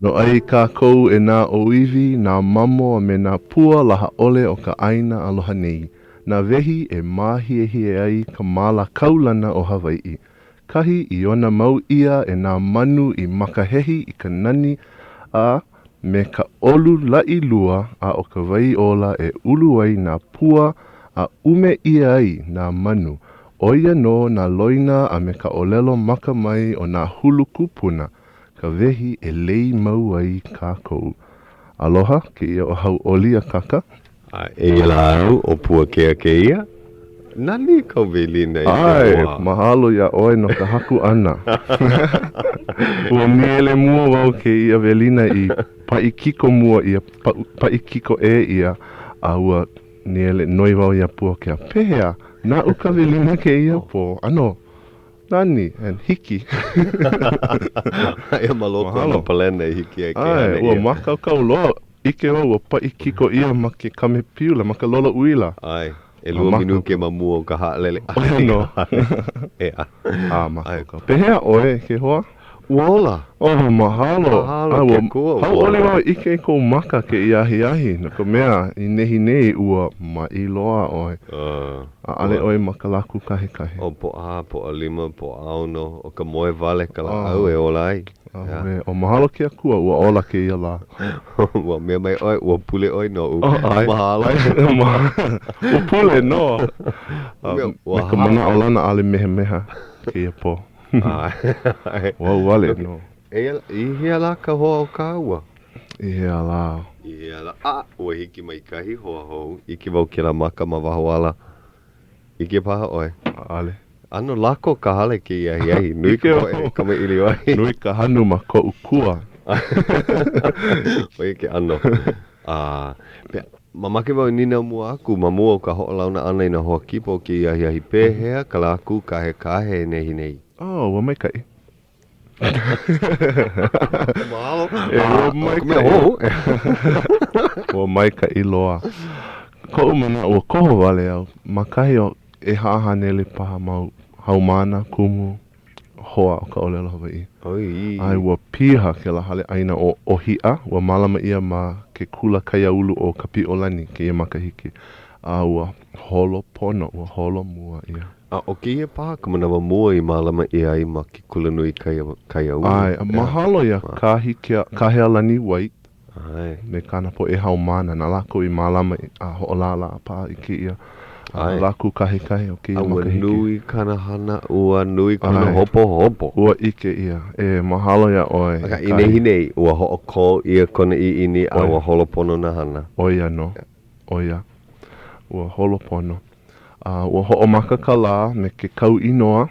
No ʻai kākou e nā ʻōiwi, nā mamo a me nā pua laha ʻole o ka ʻāina aloha nei, nā wehi e māhiehie ai ka māla kaulana o Hawaiʻi, kahi i ona mau ʻia e nā manu i makahehi i ka nani a me ka ʻolu laʻi lua a o ka wai ola e ulu ai nā pua a ʻume ʻia ai nā manu, ʻo ia nō nā loina a me ka ʻōlelo makamae o nā hulu kūpuna, ka wehi e lei mau ai kākou. Aloha, kēia ʻo Hauʻoli Akaka. A eia lā au, ʻo Puakea kēia. Nani kau welina e ke ʻAe, hoa. mahalo iā ʻoe no ka haku ʻana. Ua nīele mua wau kēia welina i paʻi kiko mua ʻia, paʻi kiko ʻē ʻia, a ua nīele noi wau iā Puakea, Pehea, naʻu ka welina kēia pō? ʻAno Nani, and hiki. Aia ma loko o nā palena i hiki ai ke hana ʻia. Ua mākaukau loa. ʻIke wau ua paʻi kiko ʻia ma ke kamepiula, ma ka lolo uila. ʻAe, ʻelua minuke ma mua o ka haʻalele. ʻO ia nō. ʻEā. A mākaukau. Pehea ʻoe, e ke hoa? Ua ola. Oh, mahalo. Mahalo ke Akua, ua ola. Hauʻoli wau e ʻike i kou maka kēia ahiahi, no ka mea, i nehinei ua maʻi loa ʻoe. ʻAʻole ʻoe ma ka lā kūkahekahe. ʻO Pōʻahā, Pōʻalima, Pōʻaono, ʻo ka moe wale ka lāʻau e ola ai. ʻAuē, ʻo mahalo ke Akua, ua ola kēia lā. Ua mea mai ʻoe, ua pule ʻoe noʻu. Oh, ʻae. Mahalo. Ua pule nō. Me ka manaʻolana ʻaʻole mehameha kēia pō. ʻAe. Wau wale nō. Eia, i hea lā ka hoa o kāua? I hea lā? I hea lā? A, ua hiki mai kahi hoa hou. ʻIke wau kēlā maka ma waho ala. ʻIke paha ʻoe? ʻAʻole. ʻAno lako ka hale kēia ahiahi. Nui ka poʻe e kamaʻilio ai. Nui ka hanu ma koʻu kua. ʻO ia ke ʻano. A, mamake wau e nīnau mua aku ma mua o ka hoʻolauna ʻana i nā hoa kipa o kēia ahiahi, pehea ka lā kūkahekahe nehinei? Oh, ua maikaʻi. Mahalo. E, ua maikaʻi. Ua maikaʻi loa. Koʻu manaʻo, ua koho wale au ma kahi o 400 paha mau haumāna, kumu, hoa o ka ʻōlelo Hawaiʻi. ʻOi. ʻAe, ua piha kēlā hale ʻaina ʻo ʻŌhiʻa, ua mālama ʻia ma ke kula kaiāulu ʻo Kapiʻolani kēia makahiki, a ua holo pono, ua holo mua ia. A ʻo kēia paha ka manawa mua i mālama ʻia ai ma ke kulanui kaiāulu. ʻAe, a mahalo iā Kahealani White ʻAe. Me kāna poʻe haumāna, na lākou i mālama a hoʻolālā paha i kēia lā kūkahekahe o kēia makahiki. A ua nui kāna hana, ua nui kona hopohopo. Ua ʻike ʻia. E, mahalo iā ʻoe. Akā, i nehinei, ua hoʻokō ʻia kona ʻiʻini a ua holo pono nā hana. ʻO ia nō. ʻO ia. Ua holo pono. A ua hoʻomaka ka lā me ke kau inoa,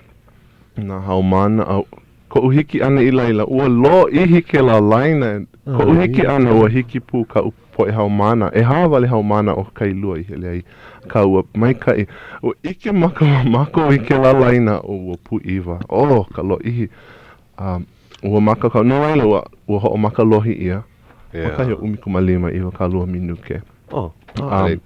nā haumāna a Koʻu hiki ʻana i laila, ua lōʻihi kēlā laina. Koʻu hiki ʻana, ua hiki pū kaʻu poʻe haumāna. ʻEhā wale haumāna o Kailua i hele ai, akā ua maikaʻi. Ua ʻike maka mākou i kēlā laina, o ua pūʻiwa. Oh, ka lōʻihi. A ua mākaukau. No laila, ua, ua hoʻomaka lohi ʻia. Ma kahi o 15, 20 minuke. Oh, ʻaʻole.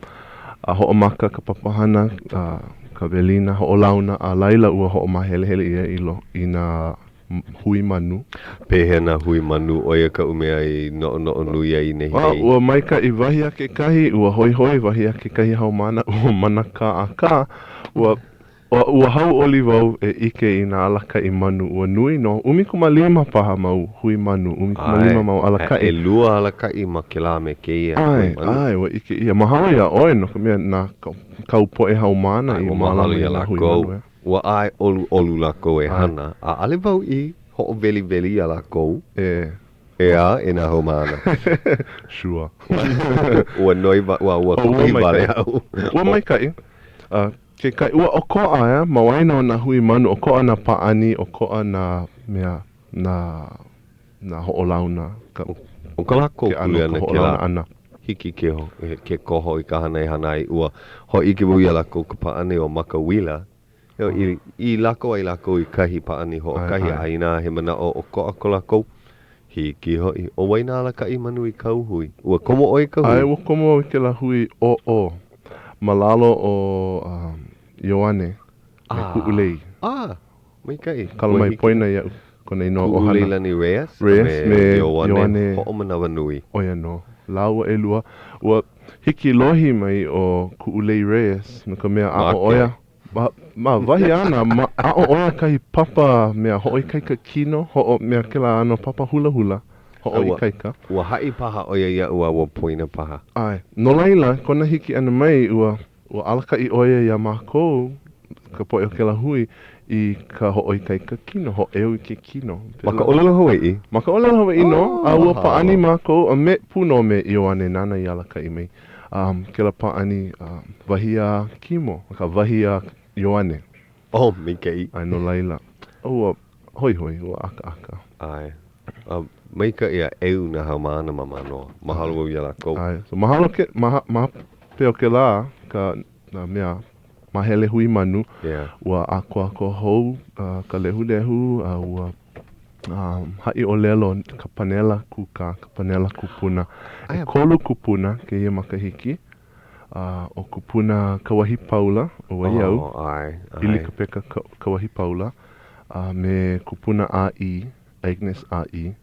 A hoʻomaka ka papahana, ka welina hoʻolauna, a laila ua hoʻomāhelehele ʻia i lo, i nā hui manu. Pehea nā hui manu, ʻo ia kaʻu mea i noʻonoʻo nui ai nehinei. A ua maikaʻi, wahi a kekahi, ua hoihoi, wahi a kekahi haumāna, ua manakā, akā, ua Ua hauʻoli wau e ʻike i nā alakaʻi manu, ua nui nō, 15 paha mau hui manu, 15 mau alakaʻi. ʻAe, ʻelua alakaʻi ma kēlā me kēia hui manu. ʻAe, ʻae, ua ʻike ʻia. Mahalo iā ʻoe no ka mea, na kāu poʻe haumāna i mālama i nā hui manu. Ua ʻae ʻoluʻolu lākou e hana, a ʻaʻole wau i hoʻoweliweli iā lākou. E. ʻEā, e nā haumāna. Sure. Ua noi, ua, ua kuhi wale au. Ua maikaʻi. Kekahi, ua ʻokoʻa, ʻeā, ma waena o nā hui manu, ʻokoʻa nā pāʻani, ʻokoʻa nā mea, nā, nā hoʻolauna, ka, ʻO ko lākou ke ʻano o ka hoʻolauna ʻana. Hiki ke, ke koho i ka hana e hana ai, ua hōʻike wau iā lākou ka pāʻani ʻo Makauila, i, i lako ai lākou i kahi pāʻani hoʻokahi, a inā he manaʻo ʻokoʻa ko lākou, hiki hoʻi. ʻO wai nā alakaʻi manu i kāu hui? Ua komo ʻoe i ka hui? ʻAe, ua komo au i kēlā hui ʻōʻō. Ma lalo o Ioane me Kuʻulei. Ah, maikaʻi. Kala mai poina iaʻu. Kona inoa ʻohana. Kuʻuleilani Reyes, Reyes a me Ioane Hoʻomanawanui. ʻO ia nō. Lāua ʻelua. Ua hiki lohi mai ʻo Kuʻulei Reyes no ka mea aʻo ʻo ia. Ma, ma, wahi āna, ma, aʻo ʻo ia kahi papa mea hoʻoikaika kino, hoʻo, mea kēlā ʻano papa hulahula, hoʻoikaika. Ua, ua haʻi paha ʻo ia iaʻu a ua poina paha. ʻAe. No laila, kona hiki ʻana mai, ua, ua alakaʻi ʻo ia iā mākou, ka poʻe o kēlā hui, i ka hoʻoikaika kino, hōʻeu i ke kino. Ma ka ʻōlelo Hawaiʻi? Ma ka ʻōlelo Hawaiʻi nō, a ua pāʻani mākou, a me pū nō me Ioane nāna i alakaʻi mai. Um, kēlā pāʻani, uh, wahi a Kimo, akā wahi a Ioane. Oh, maikaʻi. ʻAe, no laila, ua hoihoi, ua ʻakaʻaka. ʻAe. A maikaʻi a ʻeu nā haumāna ma Mānoa. Mahalo wau iā lākou. ʻAe. So mahalo ke, ma, ma hope o kēlā, ka, nā mea, māhele hui manu, Yeah. ua ʻākoakoa hou uh, ka lehulehu, a ua um, haʻi ʻōlelo ka panela kūkā, ka panela kupuna. ʻEkolu kupuna kēia makahiki. Uh, ʻo kupuna Kauahipaula, ʻo wai au, Oh, ʻae, ʻae. ʻIlikapeka Ka Kauahipaula, a me kupuna ʻĀʻī, Agnes ʻĀʻī.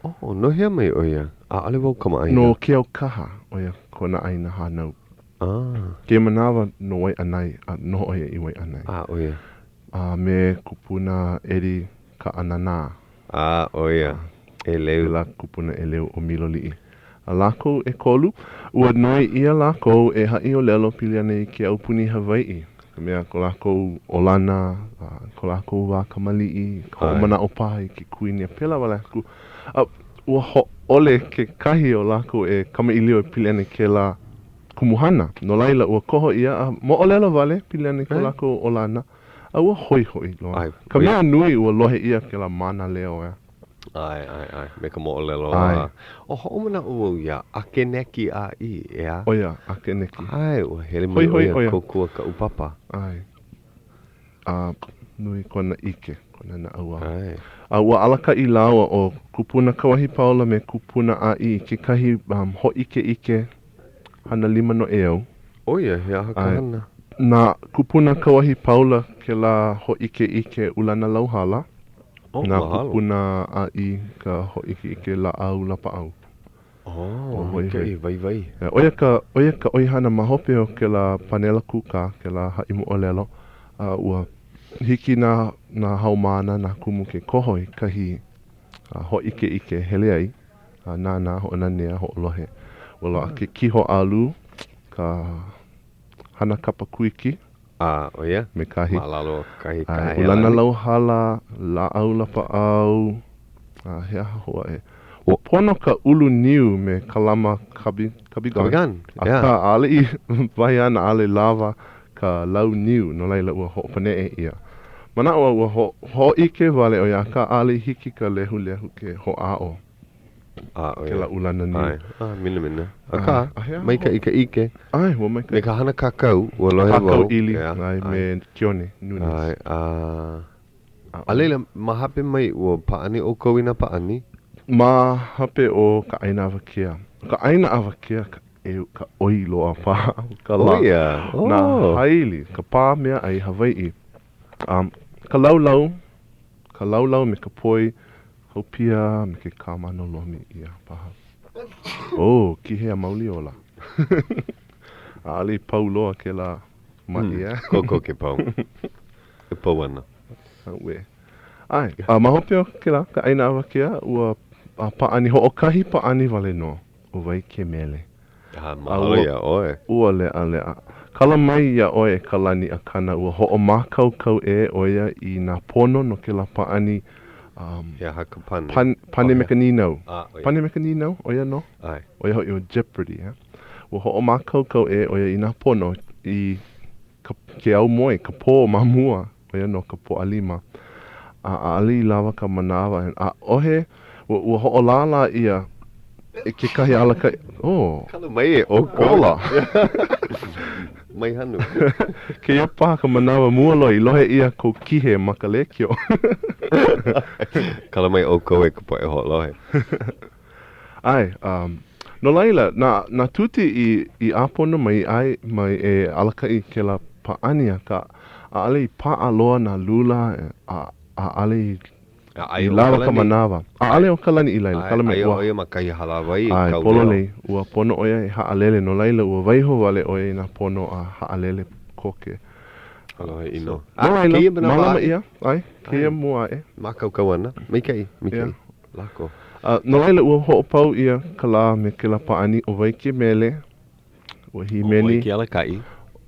Oh, no hea mai ʻo ia? ʻAʻole wau kamaʻāina. No Keaukaha, ʻo ia kona ʻāina hānau. Ah. Kēia manawa no Waiʻanae, a noho ʻo ia i Waiʻanae. Ah, ʻo ia. A me kupuna Eddie Kaʻananā. A, ʻo ia. ʻEleu. Kēlā kupuna ʻeleu o Miloliʻi. A lākou ʻekolu, ua noi ʻia lākou e haʻi ʻōlelo pili ana i ke aupuni Hawaiʻi, ka mea, ko lākou ʻolana, ko lākou wā kamaliʻi, ka hoʻomanaʻo paha i ke kuini a pēlā wale aku. A ua hōʻole kekahi o lākou e kamaʻilio e pili ana i kēlā kumuhana. No laila, ua koho ʻia a moʻolelo wale pili ana i ko lākou ʻolana. A ua hoihoi loa. ʻAe. Ka mea nui, ua lohe ʻia kēlā mānaleo, ʻeā. ʻAe, ʻae, ʻae. Me ka moʻolelo. ʻAe. O hoʻomanaʻo wau iā ʻAkeneki ʻĀʻī, ʻeā? ʻO ia, ʻAkeneki. ʻAe, ua hele mai ʻo ia kōkua kaʻu papa. ʻAe. A nui kona ʻike, kona naʻauao. ʻAe. A ua alakaʻi lāua ʻo Kupuna Kauahipaula me Kupuna ʻĀʻī i kekahi um, hōʻikeʻike hana lima noʻeau. ʻO ia, he aha ka ʻAe. hana? Na Kupuna Kauahipaula kēlā hōʻikeʻike ulana lauhala. Oh, Na mahalo. Kupuna ʻĀʻī ka hōʻikeʻike lāʻau lapaʻau. Oh, maikaʻi, waiwai. ʻO ia ka, ʻo ia ka ʻoihana ma hope o kēlā panela kūkā, kēlā haʻi moʻolelo, a ua hiki nā, nā haumāna, nā kumu ke koho i kahi hōʻikeʻike e hele ai, a nānā, hoʻonanea, hoʻolohe. Ua loaʻa ke kihoʻālu, ka hana kapa kuiki. A, ʻo ia? Me kahi. Ma lalo o kahi kahe Ulana lauhala, lāʻau lapaʻau, a he aha hou aʻe. Ua pono ka ulu niu me kalama kabi, kabigon. Kabigon, yeah. Akā, ʻaʻole i, wahi āna, ʻaʻole lawa ka lau niu, no laila ua hoʻopaneʻe ʻia. Manaʻo au ua ho, hōʻike wale ʻo ia, akā ʻaʻole i hiki ka lehulehu ke hoʻāʻo. A, ʻo ia. Kēlā ulana niu. ʻAe, a, minamina. Akā, A he aha maikaʻi ka ʻike. ʻAe, ua maikaʻi. Me ka hana kākau, ua lohe wau. Kākau ʻili, ʻeā, ʻae, me Keone Nunes. ʻAe, a, a laila, ma hope mai, ua pāʻani ʻoukou i nā pāʻani? Ma hope o ka ʻaina awakea. ʻO ka ʻaina awakea ka ʻeu, ka ʻoi loa paha o ka lā. ʻO ia, oh. Nā haili, ka pā meaʻai Hawaiʻi. Um, ka laulau, ka laulau me ka poi, Haupia me ke kāmano lomi ʻia paha. Oh, kihea mauli ola. ʻAʻole i pau loa kēlā maʻi, ʻeā? Kokoke pau. E pau ana. Auē. ʻAe, a ma hope o kēlā, ka ʻaina awakea, ua pāʻani hoʻokahi pāʻani wale nō, ʻo Waikemele. A mahalo iā ʻoe. Ua leʻaleʻa. Kala mai iā ʻoe e Kalani Akana, ua hoʻomākaukau ʻē ʻo ia i nā pono no kēlā pāʻani. Um, He aha ka pane? Pan, pane me ka nīnau. A, ʻo ia. Pane me ka nīnau, ʻo ia nō? ʻAe. ʻO ia hoʻi ʻo Jeopardy, ʻeā? Ua hoʻomākaukau ʻē ʻo ia i nā pono i ka, ke aumoe, ka pō ma mua, ʻo ia nō ka Pōʻalima. A ʻaʻole i lawa ka manawa, ʻaʻohe, ua, ua hoʻolālā ʻia e kekahi alakaʻi, oh. Kala mai e ʻoukou. Ola. Mai hanu. Kēia paha ka manawa mua loa i lohe ʻia kou kihe ma ka lēkiō. Kala mai ʻoukou e ka poʻe hoʻolohe. ʻAe, um, no laila, na, na Tuti i, i ʻāpono mai, i ʻae mai e alakaʻi i kēlā pāʻani, akā, ʻaʻole i paʻa loa nā lula, a ʻaʻole i A I aia ʻo lawa ka Kalani? manawa. ʻAʻole ʻo Kalani i laila, ʻAe, kala mai, aia ua. ʻo ia ma kahi hālāwai i ʻAe, Kauleo. pololei, ua pono ʻo ia e haʻalele, no laila, ua waiho wale ʻo ia i nā pono a haʻalele koke. Aloha ʻino. So, A, no laila, kēia manawa mālama aʻe. ʻia, ʻae, kēia ʻAe. mua aʻe. Mākaukau ana. Maikaʻi, maikaʻi. Yeah. Lako. A, no laila, ua hoʻopau ʻia ka lā me kēlā pāʻani ʻo wai ke mele, ua ʻO wai hīmeni. ke alakaʻi?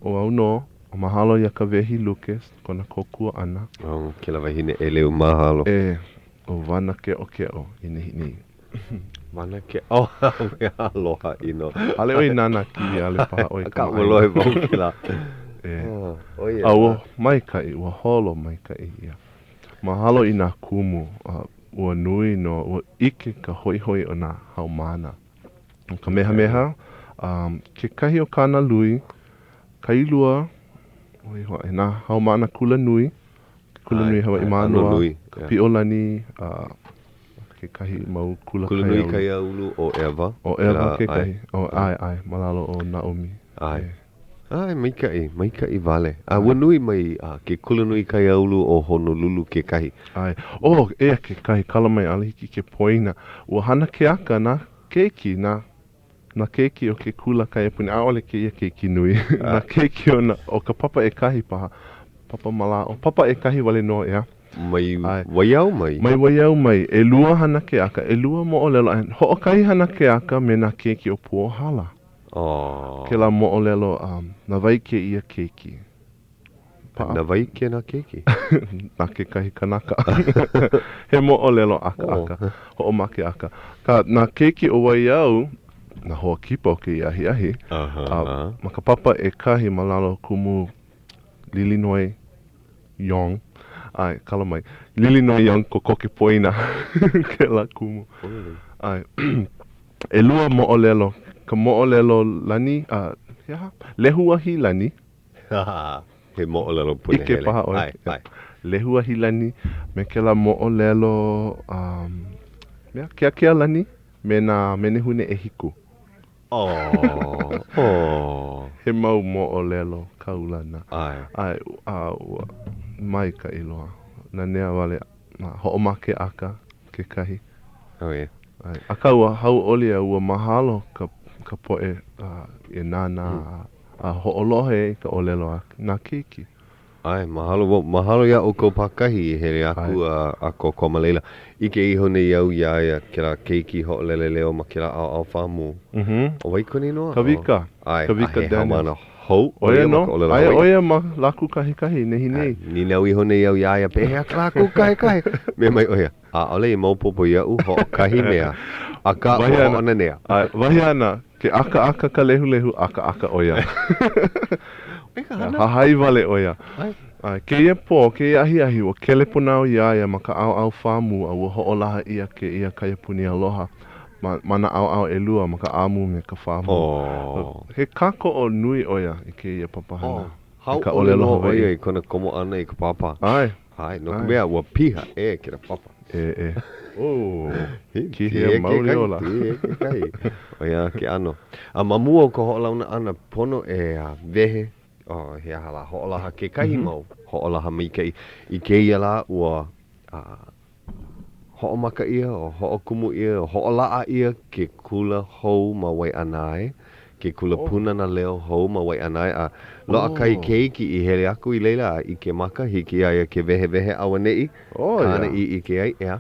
ʻO au nō. Mahalo iā Kawehi Lucas kona kōkua ʻana. ʻO kēlā wahine ʻeleu mahalo. E, ʻo Wana Keʻokeʻo i nehinei. Wana Ke, oh, aloha ʻino. ʻAʻole ʻoe i nānā kiʻi, ʻaʻole paha ʻoe Akā, ua lohe wau kēlā. E. ʻO ia. A ua maikaʻi, ua holo maikaʻi ia. Mahalo i nā kumu, a ua nui nō, ua ʻike ka hoihoi o nā haumāna. ʻO Kamehameha, um, kekahi o kāna lui, Kailua, ʻo ia hoʻi, nā haumāna kula nui, kula nui Hawaiʻi Mānoa, ka Piʻolani, a kekahi mau kula kaiāulu. Kula nui kaiāulu ʻo ʻEwa. ʻO ʻEwa kekahi. ʻO, ʻae, ʻae, ma lalo o Naomi. ʻAe. ʻAe, maikaʻi, maikaʻi wale. A ua nui mai a ke kula nui kaiāulu o Honolulu kekahi. ʻAe. Oh, eia kekahi, kala mai, ʻaʻole hiki ke poina. Ua hana keaka nā keiki, nā, nā keiki o ke kula kaiapuni, ʻaʻole kēia keiki nui, nā keiki o nā, o ka papa ʻekahi paha, papa malāʻo, papa ʻekahi wale nō, ʻeā. Mai Waiau mai. Mai Waiau mai. ʻElua hana keaka, ʻelua moʻolelo, a hoʻokahi hana keaka me nā keiki o Puohala. Oh. Kēlā moʻolelo, um, na wai kēia keiki? Paʻa. Na wai kēnā keiki? Na kekahi kanaka. He moʻolelo akaaka, oh. hoʻomakeʻaka. Akā, nā keiki o Waiau, nā hoa kipa o kēia ahiahi, uh -huh. a ma ka papa ʻekahi ma lalo o kumu Lilinoe Young, ʻae, kala mai, Lilinoe Young kokoke poina kēlā kumu. ʻAe. ʻElua moʻolelo, ka moʻolelo lani, a, he aha? Lehuahilani. He moʻolelo punahele. ʻIke paha ʻoe. ʻAe, ʻae. Lehuahilani me kēlā moʻolelo, um, mea, Keakealani me nā menehune ʻehiku. Oh, oh. He mau moʻolelo kaulana. ʻAe. ʻAe, a ua maikaʻi loa. Nanea wale, a hoʻomakeʻaka kekahi. Oh, yeah. ʻAe. Akā ua hauʻoli a ua mahalo ka, ka poʻe e nānā a hoʻolohe i ka ʻōlelo a nā keiki. ʻAe, mahalo wau. Mahalo iā ʻoukou pākahi i hele aku a, a kōkua ma laila. ʻIke iho nei au iā ia kēlā keiki hoʻolele leo ma kēlā ʻaoʻao FAMU. ʻO wai kona inoa? Kawika. ʻAe, Kawika a he Daniels. haumāna hou ʻO ʻo ia ia ma nō. ka ʻōlelo Aia Hawaiʻi. ʻo ia ma Lākūkahekahi i nehinei. ʻAe, nīnau iho nei au iā ia, pehea ka Lākūkahekahi? Mea mai ʻo ia, ʻAʻole i maopopo iaʻu hoʻokahi mea, akā Wahi ua āna, hoʻonanea. ʻae, wahi āna, ke ʻakaʻaka ka lehulehu, ʻakaʻaka ʻo ia. ʻO ka hana. Hahai wale ʻo ia. ʻAe. ʻAe, kēia pō, kēia ahiahi, ua kelepona au iā ia ma ka ʻaoʻao FAMU a ua hoʻolaha ʻia kēia kaiapuni aloha ma, ma nā ʻaoʻao ʻelua, ma ka ʻāmu me ka FAMU. Oh. He kākoʻo nui ʻo ia i kēia papahana. Oh, I ka hauʻoli ʻōlelo nō ʻo Hawaiʻi. ia i kona komo ʻana i ka papa. ʻAe. ʻAe, no ka ʻAe. mea, ua piha ʻē kēlā papa. E, e. Oh, He, kihea mauli ola. Kihea kekahi. ʻO ia ke ʻano. A ma mua o ka hoʻolauna ʻana, pono e wehe, oh, he aha lā, hoʻolaha kekahi mau hoʻolaha maikaʻi. I kēia lā, ua hoʻomaka ʻia, o hoʻokumu ʻia, o hoʻolaʻa ʻia ke kula hou ma Waiʻanae, ke kula Pūnana Leo hou ma Waiʻanae, a loaʻa kahi keiki i hele aku i laila a ʻike maka, hiki iā ia ke wehewehe auaneʻi kāna i ʻike ai, ʻeā.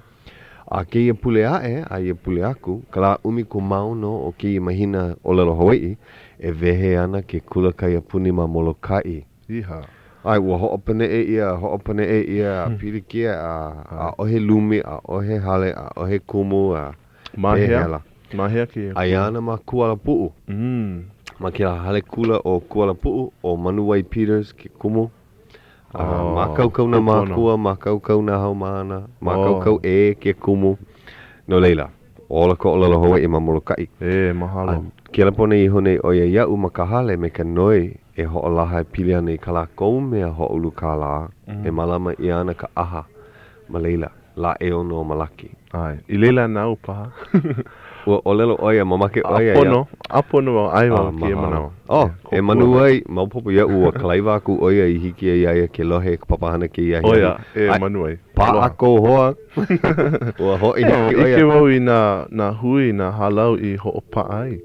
A kēia pule aʻe, a ia pule aku, ka lā ʻumikūmāono o kēia mahina ʻōlelo Hawaiʻi, e wehe ana ke kula kaiapuni ma Molokaʻi. Iha. ʻAe, ua hoʻopaneʻe ʻia, hoʻopaneʻe ʻia, a pilikia, a ʻaʻohe lumi, ʻaʻohe hale, ʻaʻohe kumu, a Ma hea? pehea lā. Ma hea kēia kula? Aia ana ma Kualapuʻu. Ma kēlā hale kula ʻo Kualapuʻu, ʻo Manuwai Peters ke kumu. A mākaukau nā mākua, mākaukau nā haumāna, mākaukau ʻē ke kumu. No laila, ola ka ʻōlelo Hawaiʻi ma Molokaʻi. E, mahalo. A kelepona iho nei ʻo ia iaʻu ma ka hale me ka noi e hoʻolaha e pili ana i kā lākou mea hoʻoulu kālā e mālama ʻia ana ka ʻaha ma laila, lā ʻeono o Malaki. ʻAe, i laila ana au paha. Ua ʻōlelo ʻo ia, mamake ʻo ia iā. ʻĀpono, ʻāpono wau, ʻae wau i kēia manawa. Oh, e Manuwai, maopopo iaʻu ua kalaiwa aku ʻo ia i hiki ai iā ia ke lohe i ka papahana kēia ahiahi. ʻO ia, e Manuwai. Paʻa kou hoa. Ua hoʻi hiki ʻo ia. ʻIke wau i nā, nā hui, nā hālau i hoʻopaʻa ai.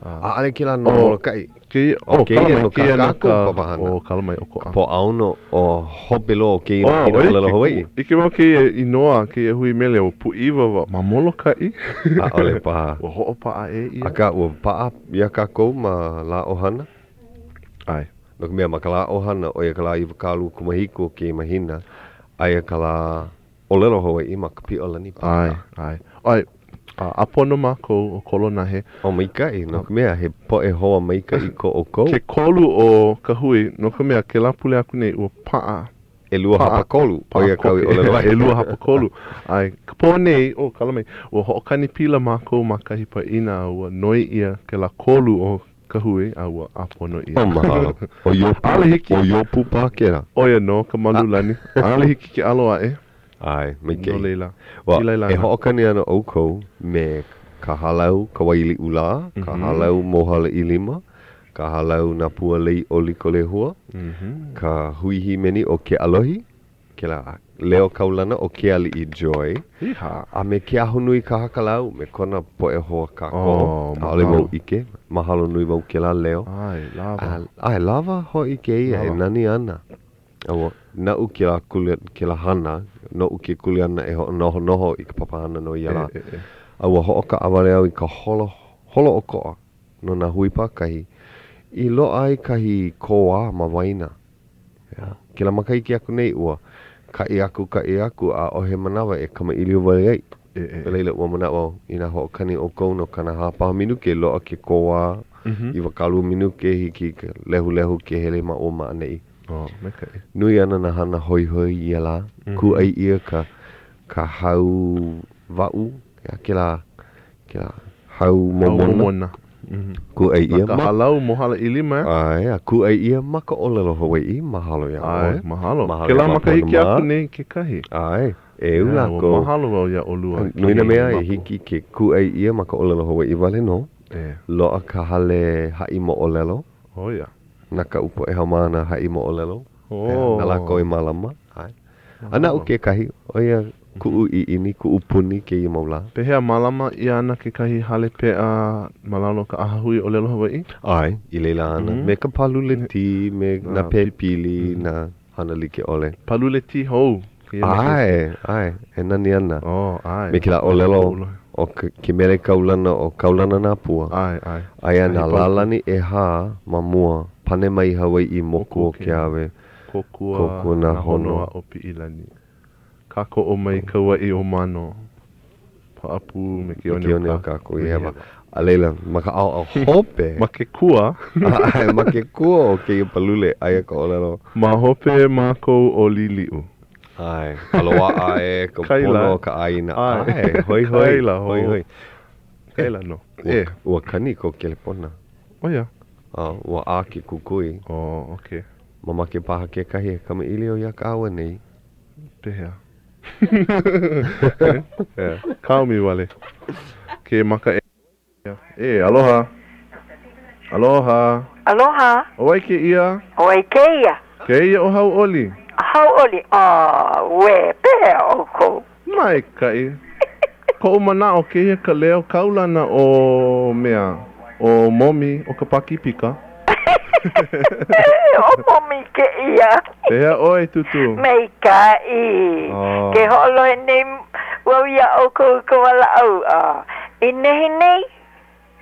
ʻAʻole kēlā no Molokaʻi. Kēia, oh, kēia no kā kākou papahana. Oh, kala mai ʻokoʻa. Ka Pōʻaono o hope loa o kēia mahina ʻōlelo Hawaiʻi. ʻIke wau kēia inoa, kēia hui mele ua pūʻiwa wau ma Molokaʻi. ʻAʻole paha. Ua hoʻopaʻa ʻē ʻia. Akā, ua paʻa iā kākou ma Lā ʻOhana. ʻAe. No ka mea, ma ka Lā ʻOhana, ʻo ia ka lā 27 o kēia mahina, aia ka lā ʻōlelo Hawaiʻi ma ka Piʻolani Pāka. ʻAe, ʻae. ʻAe, a ʻāpono mākou ʻo Kolonahe. ʻO maikaʻi, no ka mea, he poʻe hoa maikaʻi ko ʻoukou. Ke kolu o ka hui, no ka mea, kēlā pule aku nei, ua paʻa. ʻElua hapakolu, ʻo ia kāu i ʻōlelo ai. ʻElua hapakolu. ʻAe, ka pō nei, oh, kala mai, ua hoʻokani pila mākou ma kahi pāʻina a ua noi ʻia kēlā kolu o ka hui a ua ʻāpono ʻia. Oh, mahalo. ʻO Iopu, ʻAʻole hiki. ʻo Iopu paha kēlā. ʻO ia nō ka malu lani. ʻAʻole hiki ke ʻalo aʻe. ʻAe, maikaʻi. No laila, Ua, i laila e ana. hoʻokani ana ʻoukou me ka hālau Kawailiʻulā, ka hālau Mohala ʻIlima, ka hālau Nā Pua Lei o Likolehua, ka hui hīmeni ʻo Keʻalohi, Kēlā leo kaulana o Kealiʻi Joy a me Ke Ahonui Ka Haka Lau me kona poʻe hoa kākoʻo. ʻAʻole wau ʻike. Mahalo nui wau kēlā leo. ʻAe, lawa. ʻAe, lawa hoʻi kēia e nani ana. A ua naʻu kēlā kule, kēlā hana, noʻu ke kuleana e hoʻonohonoho i ka papahana no ia lā. A ua hoʻokaʻawale au i ka holo, holoʻokoʻa no nā hui pākahi i loaʻa ai kahi kōā ma waena. Kēlā makahiki aku nei, ua kaʻi aku, kaʻi aku, ʻaʻohe manawa e kamaʻilio wale ai. No laila, ua manaʻo au, inā hoʻokani ʻoukou no 40 paha minuke, loaʻa ke kōā, 20 minuke, hiki i ka lehulehu ke hele ma ʻō ma ʻaneʻi. Maikaʻi. Nui ana nā hana hoihoi i ia lā. Kūʻai ʻia ka, ka hau waʻu, kēlā, kēlā hau momona. Hau momona. Kūʻai ʻia ma. Na ka hālau Mohala ʻIlima. ʻAe, a kūʻai ʻia ma ka ʻōlelo Hawaiʻi. Mahalo iā ʻoe. ʻAe, mahalo. Mahalo Kēlā makahiki aku nei kekahi. ʻAe, e ū lākou. Ua mahalo wau iā ʻolua. Nui nā mea i hiki ke kūʻai ʻia ma ka ʻōlelo Hawaiʻi wale nō. Loaʻa ka hale haʻi moʻolelo. ʻO ia. Na kaʻu poʻe haumāna haʻi moʻolelo. Na lākou i mālama. ʻAe. A naʻu kekahi, ʻo ia kuʻu ʻiʻini, kuʻu puni kēia mau lā. Pehea, mālama ʻia ana kekahi hale peʻa ma lalo o ka ʻAhahui ʻŌlelo Hawaiʻi? ʻAe, i laila ana, me ka pālule tī, me nā pēpili, nā hana like ʻole. Pālule tī hou kēia makahiki. ʻAe, ʻae, e nani ana. Oh, ʻae. Me kēlā ʻōlelo o ke mele kaulana ʻo Kaulana Nā Pua. ʻAe, ʻae. Aia nā lālani ʻehā ma mua, pane mai Hawaiʻi moku o Keawe. Kōkua, Kōkua nā hono aʻo Piʻilani. Kākoʻo mai Kauaʻi o Mano. Paʻapū me ke one o Kākuhihewa. A laila, ma ka ʻaoʻao hope. Ma ke kua. ʻAe, ma ke kua o kēia pālule, aia ka ʻōlelo. Ma hope mākou ʻo Liliʻu. ʻAe, a loaʻa e ka pono o ka ʻāina. ʻAe, hoihoi, Kaila, hoihoi. Kaila nō. E. Ua kani kou kelepona. ʻO ia. A ua ʻā ke kukui. Oh, okay. Mamake paha kekahi e kamaʻilio iā kāua nei. Pehea? Kaomi wale. Ke maka e. E, aloha. Aloha. Aloha. ʻO wai kēia? ʻO wai kēia? Kēia ʻo Hauʻoli. Hauʻoli, Auē, pehea ʻoukou? Maikaʻi. Koʻu manaʻo, kēia ka leo kaulana o mea, ʻo Momi o ka Pākīpika. ʻO Momi kēia. Pehea ʻoe, Tūtū? Maikaʻi. Ke hoʻolohe nei wau iā ʻoukou i ka walaʻau. I nehinei?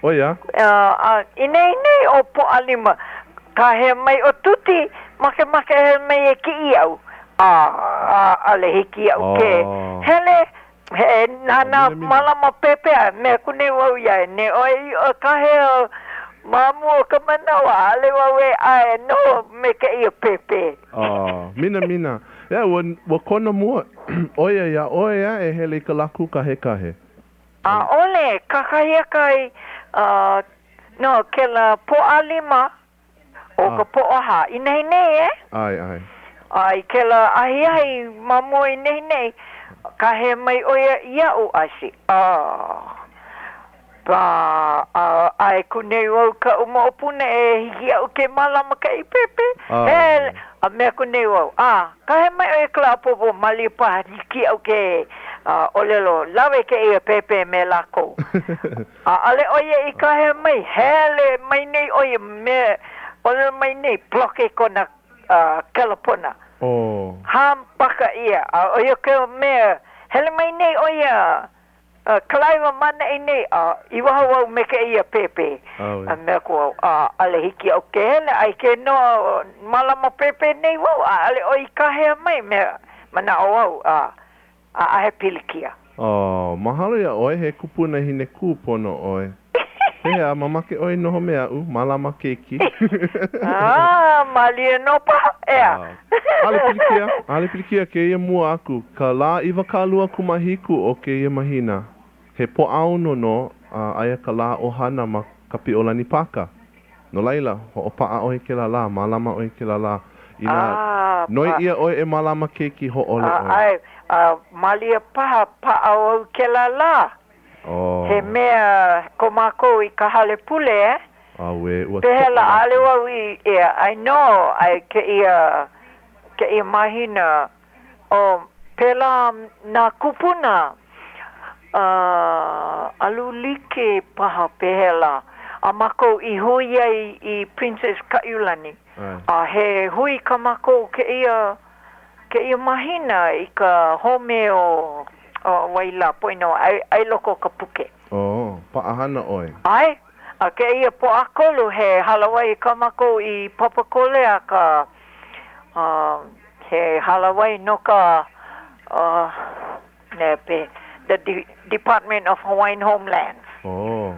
ʻO ia. A i nehinei ʻo Pōʻalima, kāhea mai ʻo Tuti, makemake e hele mai e kiʻi iaʻu. A, ʻaʻole hiki iaʻu ke hele, he hana mālama pēpē a mea aku nei wau iā ia, ne ʻoe i kāhea ma mua o ka manawa, ʻaʻole wau e ʻae noho me kēia pēpē. Minamina. Yeah, ua, ua kono mua ʻo ia iā ʻoe a e hele i ka lā kūkahekahe. ʻAʻole, kakahiaka i, no, kēlā Pōʻalima, ʻo ka Pōʻahā, i nehinei, e? ʻAe, ʻae. A i kēlā ahiahi ma mua i nehinei, kāhea mai ʻo ia iaʻu, I said, oh. A ʻae aku nei wau kaʻu moʻopuna e hiki iaʻu ke mālama kēia pēpē. Hele, a mea aku nei wau, a, kāhea mai ʻoe kēlā ʻapōpō, malia paha hiki iaʻu ke ʻōlelo, lawe kēia pēpē me lākou. ʻAʻole ʻo ia i kāhea mai, hele mai nei ʻo ia me ʻōlelo mai nei, bloke kona kelepona. Hāpaka ʻia, a ʻo ia ka mea, hele mai nei ʻo ia Kalaiwa ma ʻaneʻi nei, a i waho wau me kēia pēpē. A mea aku au, ʻaʻole hiki iaʻu ke hele, a i ke nō mālama pēpē nei wau, ʻaʻole ʻoe i kāhea mai, mea, manaʻo au, a, ʻaʻahe pilikia. Oh, mahalo iā ʻoe, he kupunahine kūpono ʻoe. Pehea, mamake ʻoe noho me aʻu, mālama keiki? Ah, malia nō paha, ʻeā. ʻAʻole pilikia, ʻaʻole pilikia kēia mua aku, ka lā 27 o kēia mahina. He Pōʻaono nō, a aia ka lā ʻohana ma Kapiʻolani Pāka. No laila, hoʻopaʻa ʻoe i kēlā lā, mālama ʻoe i kēlā lā. Inā noi ʻia ʻoe e mālama keiki, hōʻole ʻoe. ʻAe, a malia paha, paʻa wau kēlā lā. He mea ko mākou i ka hale pule, eh? Auē, ua Pehea lā, ʻaʻole wau i, yeah, I know, I kēia, kēia mahina, oh, pēlā nā kūpuna, uh, alu like paha pehea lā, a mākou i hui ai i Princess Kaʻiulani, a he hui kā mākou kēia, Kēia mahina i ka home o wai lā, poina ai loko o ka puke. Oh, paʻahana ʻoe. ʻAe, a kēia Pōʻakolu he hālāwai kā mākou i Papakolea ka, he hālāwai no ka, the Department of Hawaiian Home Lands. Oh.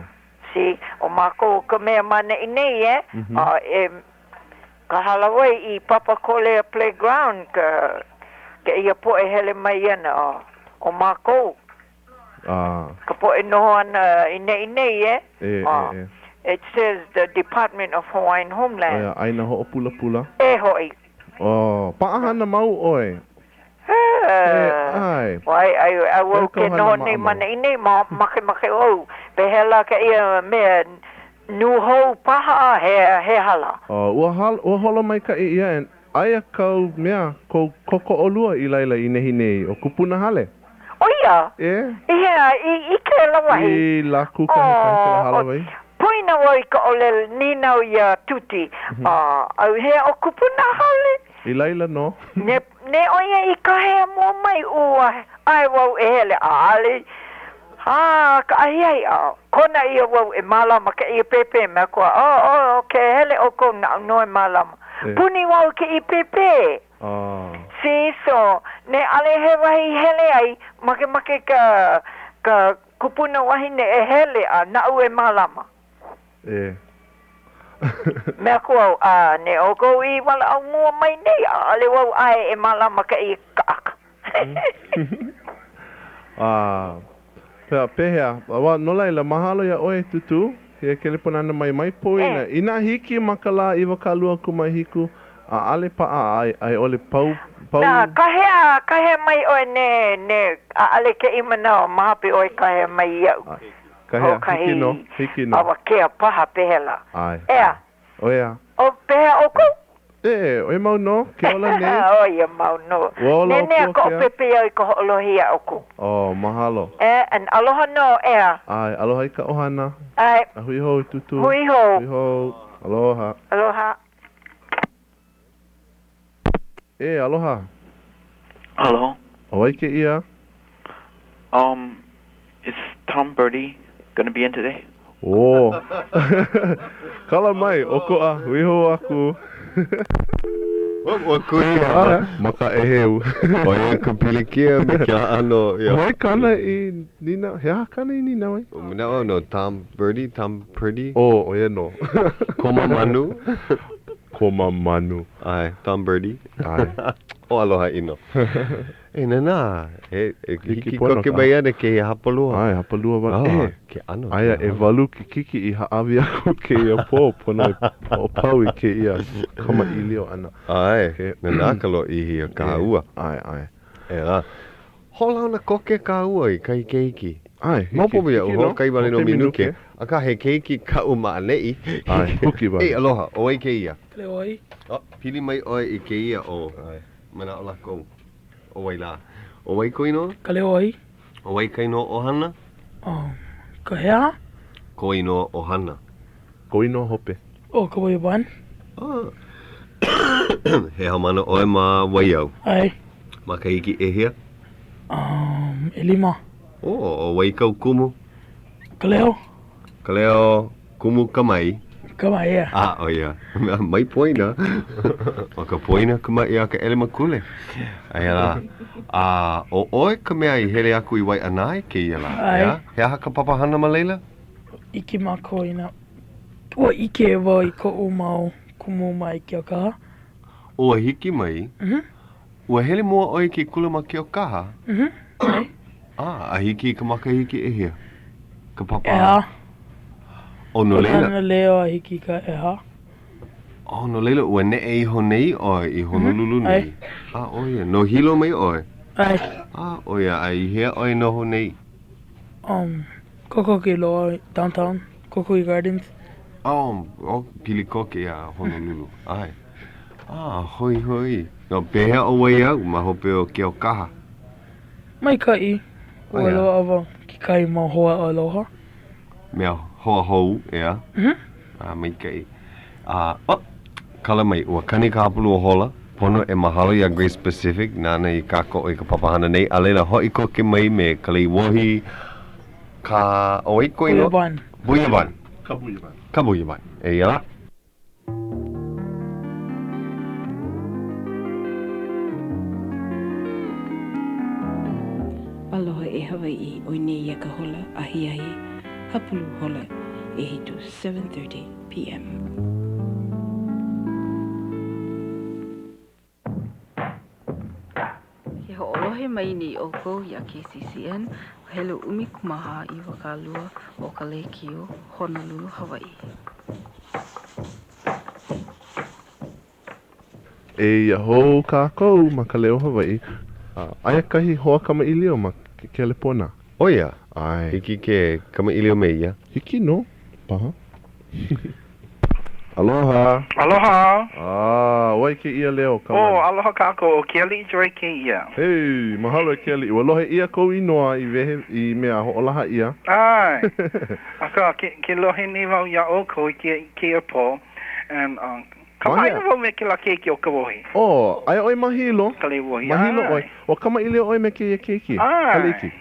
See, ʻo mākou ka mea ma ʻaneʻi nei, eh, a e Ka hālāwai i Papakolea Playground ka kēia poʻe hele mai ana ʻo mākou ka poʻe noho ana i neʻi nei e It says the Department of Hawaiian Home Lands. ʻO ia ʻāina hoʻopulapula. E hoʻi. Oh, paʻahana mau ʻoe. E, ʻae. Wai, ai, a wau ke noho nei ma neʻi nei, ma, makemake wau, pehea lā kēia mea nūhou paha, he, he aha lā? Oh, ua hal, ua holo maikaʻi ia, and aia kau mea, kou kōkoʻolua i laila i nehinei, ʻo Kupunahale. ʻO ia? E. I hea, i, i kēlā wahi? I Lākū kahi kēlā hālāwai. Poina wau i ka ʻōlelo nīnau iā Tuti, a, ʻauhea ʻo Kupunahale? I laila nō. Ne, ne ʻo ia i kāhea mua mai, ua ʻae wau e hele, ʻaʻole, a ka ahiahi, a kona ʻia wau e mālama kēia pēpē, mea aku, oh, oh, ke hele ʻoukou naʻu nō e mālama. Puni wau i kēia pēpē. See, so, ne ʻaʻole he wahi i hele ai, makemake ka, ka kupuna wahine e hele, a naʻu e mālama. E. Mea aku au, a ne ʻoukou i walaʻau mua mai nei, ʻaʻole wau ʻae e mālama kēia kaʻaka. A, pea, pehea, well, no laila, mahalo iā ʻoe, Tūtū, ia kelepona ʻana mai, mai poina. Inā hiki ma ka lā 27, ʻaʻole paʻa a, a i ʻole pau, pau. Na, kāhea, kāhea mai ʻoe ne, ne, ʻaʻole kēia manawa, ma hope ʻoe kāhea mai iaʻu. Kāhea, hiki nō, hiki nō. Awakea paha pehea lā. ʻAe. ʻEā. ʻO ia. ʻO pehea ʻoukou? E, ʻoia mau nō, ke ola nei. ʻOia mau nō. Ua ola ʻo Nenea koʻu pepeiao i ka hoʻolohe iā ʻoukou. Oh, mahalo. E, and aloha nō, ʻeā. ʻAe, aloha i ka ʻohana. ʻAe. A hui hou, Tūtū. Hui hou. Hui hou. Aloha. Aloha. E, aloha. Hello. ʻO wai kēia? Um, is Tom Birdie gonna be in today? Oh. Kala mai, ʻokoʻa, hui hou aku. Ua kuhi a ma ka ʻēheu. ʻO ia ka pilikia me ke ʻano. ʻO wai kāna i nīnau, he aha kāna i nīnau ai? Manaʻo no Tom Birdie, Tom Purdy? Oh, ʻo ia nō. Koma manu. Koma manu. ʻAe, Tom Birdie. ʻAe. O aloha ʻino. E nānā, e, e hiki koke mai ana kēia hapalua. ʻAe, hapalua wale. Oh, e, ke ʻano. Aia ʻewalu kikiki i hāʻawi aku kēia pō, pono e hoʻopau i kēia kamaʻilio ʻana. ʻAe, nānā ka lōʻihi o kāua. ʻAe, ʻae. ʻEā. Hoʻolauna koke kāua i kahi keiki. ʻAe, hiki. Maopopo iaʻu, Hiki nō. hoʻokahi wale nō Hoʻokahi minuke. minuke. Akā, he keiki kaʻu ma ʻaneʻi. ʻAe, huki wale. Hey, aloha, ʻo wai kēia? Kalewai. Oh, pili mai ʻoe i kēia o manaʻo lākou. ʻO wai lā? ʻO wai kou inoa? Kalewai. ʻO wai ka inoa ʻohana? Um, ka hea? Kou inoa ʻohana. Kou inoa hope. ʻO Kabuyaban. Ah. He haumāna ʻoe ma Waiau? ʻAe. Makahiki ʻehia? Um, ʻelima. Oh, ʻo wai kau kumu? Kaleo. Kaleo Kumu Kamai. Kamai, yeah. Ah, ʻo ia. Mai poina. ʻO ka poina ka maʻi a ka ʻelemakule. Aia lā. A ʻo ʻoe ka mea i hele aku i Waiʻanae kēia lā, ʻAe. ʻeā? He aha ka papahana ma laila? ʻIke mākou i nā, ua ʻike wau i koʻu mau kumu mai Keaukaha. Ua hiki mai? Mhm. Ua hele mua ʻoe i ke kula ma Keaukaha? Mhm. ʻAe. Ah, a hiki i ka makahiki ʻehia? Ka papa? ʻEhā. Oh, no laila. Pūnana Leo a hiki i ka ʻehā. Oh, no laila, ua neʻe iho nei ʻoe i Honolulu Mhm, nei. ʻae. Ah, ʻo ia. No Hilo mai ʻoe? ʻAe. Ah, ʻo ia. A i hea ʻoe noho nei? Um, kokoke loa downtown, Kokoke Gardens. Oh, oh, pili koke iā Honolulu. ʻAe. Ah, hoihoi. No, pehea ʻo Waiau ma hope o Keaukaha? Maikaʻi. Ua Oh, yeah. loaʻa wau kekahi mau hoa aloha. Mea hoa hou, ʻeā? Mhm. A maikaʻi. A, oh, kala mai, ua kani ka hapalua hola, pono e mahalo iā Grace Pacific nāna i kākoʻo i ka papahana nei, a laila hoʻi koke mai me Kaleiwohi ka, ʻo wai kou inoa? Buyaban. Buyaban. Kabuyaban. Kabuyaban. Eia lā. Aloha e Hawaiʻi, ʻoi nei ia ka hola ahiahi hapulu hola ʻehitu, 7:30 PM. Ke hoʻolohe mai nei ʻoukou iā KCCN, helu 14 20 o ka lēkiō, Honolulu, Hawaiʻi. Eia hou kākou ma Ka Leo Hawaiʻi. Aia kahi hoa kamaʻilio ma ke kelepona. ʻO ia? ʻAe. Hiki ke kamaʻilio me ia? Hiki nō paha. Aloha. Aloha. Ah, ʻo wai kēia leo, ka Oh, mani? aloha kākou, ʻo Kealiʻi Joy kēia. Hey, mahalo e Kealiʻi. Ua lohe ʻia kou inoa i wehe i mea hoʻolaha ʻia. ʻAe. Akā, ke, ke lohe nei wau iā ʻoukou i kēia, kēia pō, and, uh, kamaʻāina wau me kēlā keiki ʻo Kawohi. Oh, aia ʻoe ma Hilo. Kaleiwohi, Ma Hilo ʻoe. ʻae. Ua kamaʻilio ʻoe me kēia keiki? ʻAe. Kaleiki.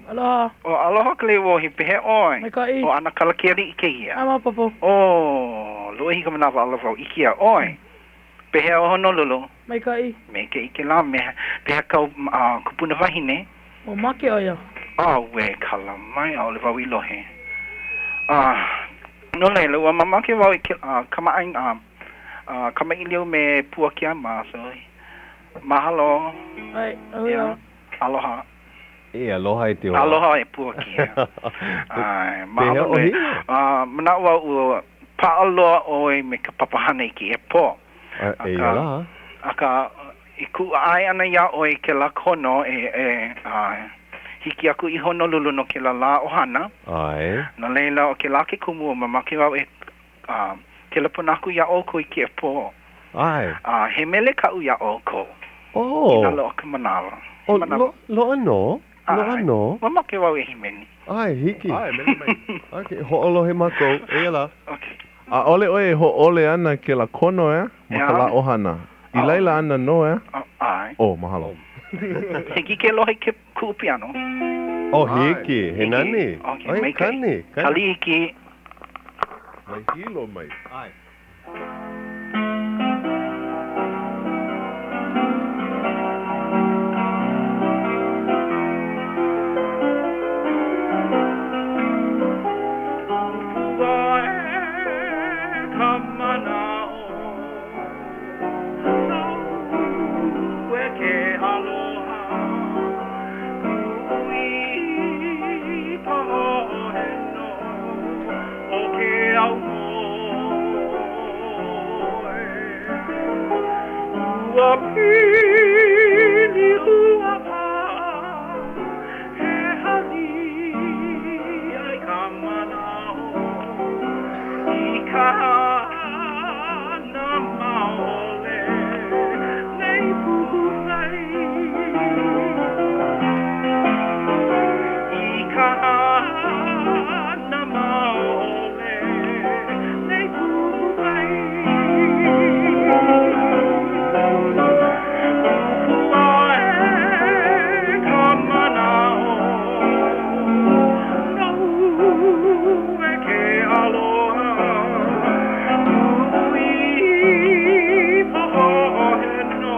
Aloha. Oh, aloha Kaleiwohi, pehea ʻoe? Maikaʻi. ʻO ʻAnakala Kealiʻi kēia. ʻAe, maopopo. Oh, lōʻihi ka manawa ʻaʻole wau ʻike iā ʻoe. Pehea ʻo Honolulu? Maikaʻi. Maikaʻi kēlā mea. Pehea kāu uh, kupuna wahine? Ua make ʻo ia. Auē, kala mai, ʻaʻole wau i lohe. Ah, no laila, ua mamake wau i ke, uh, kamaʻāina, uh, kamaʻilio me Puakea mā, so, mahalo. ʻAe, aloha. Aloha. E aloha e te hoa. Aloha e Puakea. ʻAe, mahalo nui. Uh, manaʻo wau ua paʻa loa ʻoe me ka papahana i kēia pō. Eia lā. Akā, i kuʻu ʻae ʻana iā ʻoe i kēlā kono e, e, uh, hiki aku i Honolulu no kēlā lā ʻohana. ʻAe. No laila, ʻo kēlā ke kumu ua mamake wau e uh, kelepona aku iā ʻoukou i kēia pō. ʻAe. Uh, he mele kaʻu iā ʻoukou. Oh. Inā loaʻa ka manawa. He Oh, manawa. lo, loaʻa nō. Loaʻa nō. Mamake wau e hīmeni. ʻAe, hiki. ʻAe, mele mai. Okay, hoʻolohe mākou. Eia lā. Okay. ʻAʻole ʻoe e hōʻole ana kēlā kono, ʻeā? Ma ka lā ʻohana. I laila ana nō, ʻeā? ʻAe. Oh, mahalo. Hiki ke lohe i ke kuʻu piano. Oh, hiki. He nani. Okay, ʻAe, maikaʻi. kani, kani. Kalihiki. Mai Hilo mai. ʻAe. Ua pili ua paʻa ka hana maole nei puʻuwai. I ka hana maole nei puʻuwai. ʻupu aʻe ka manaʻo nou e ke aloha Kuʻu ipo hoʻoheno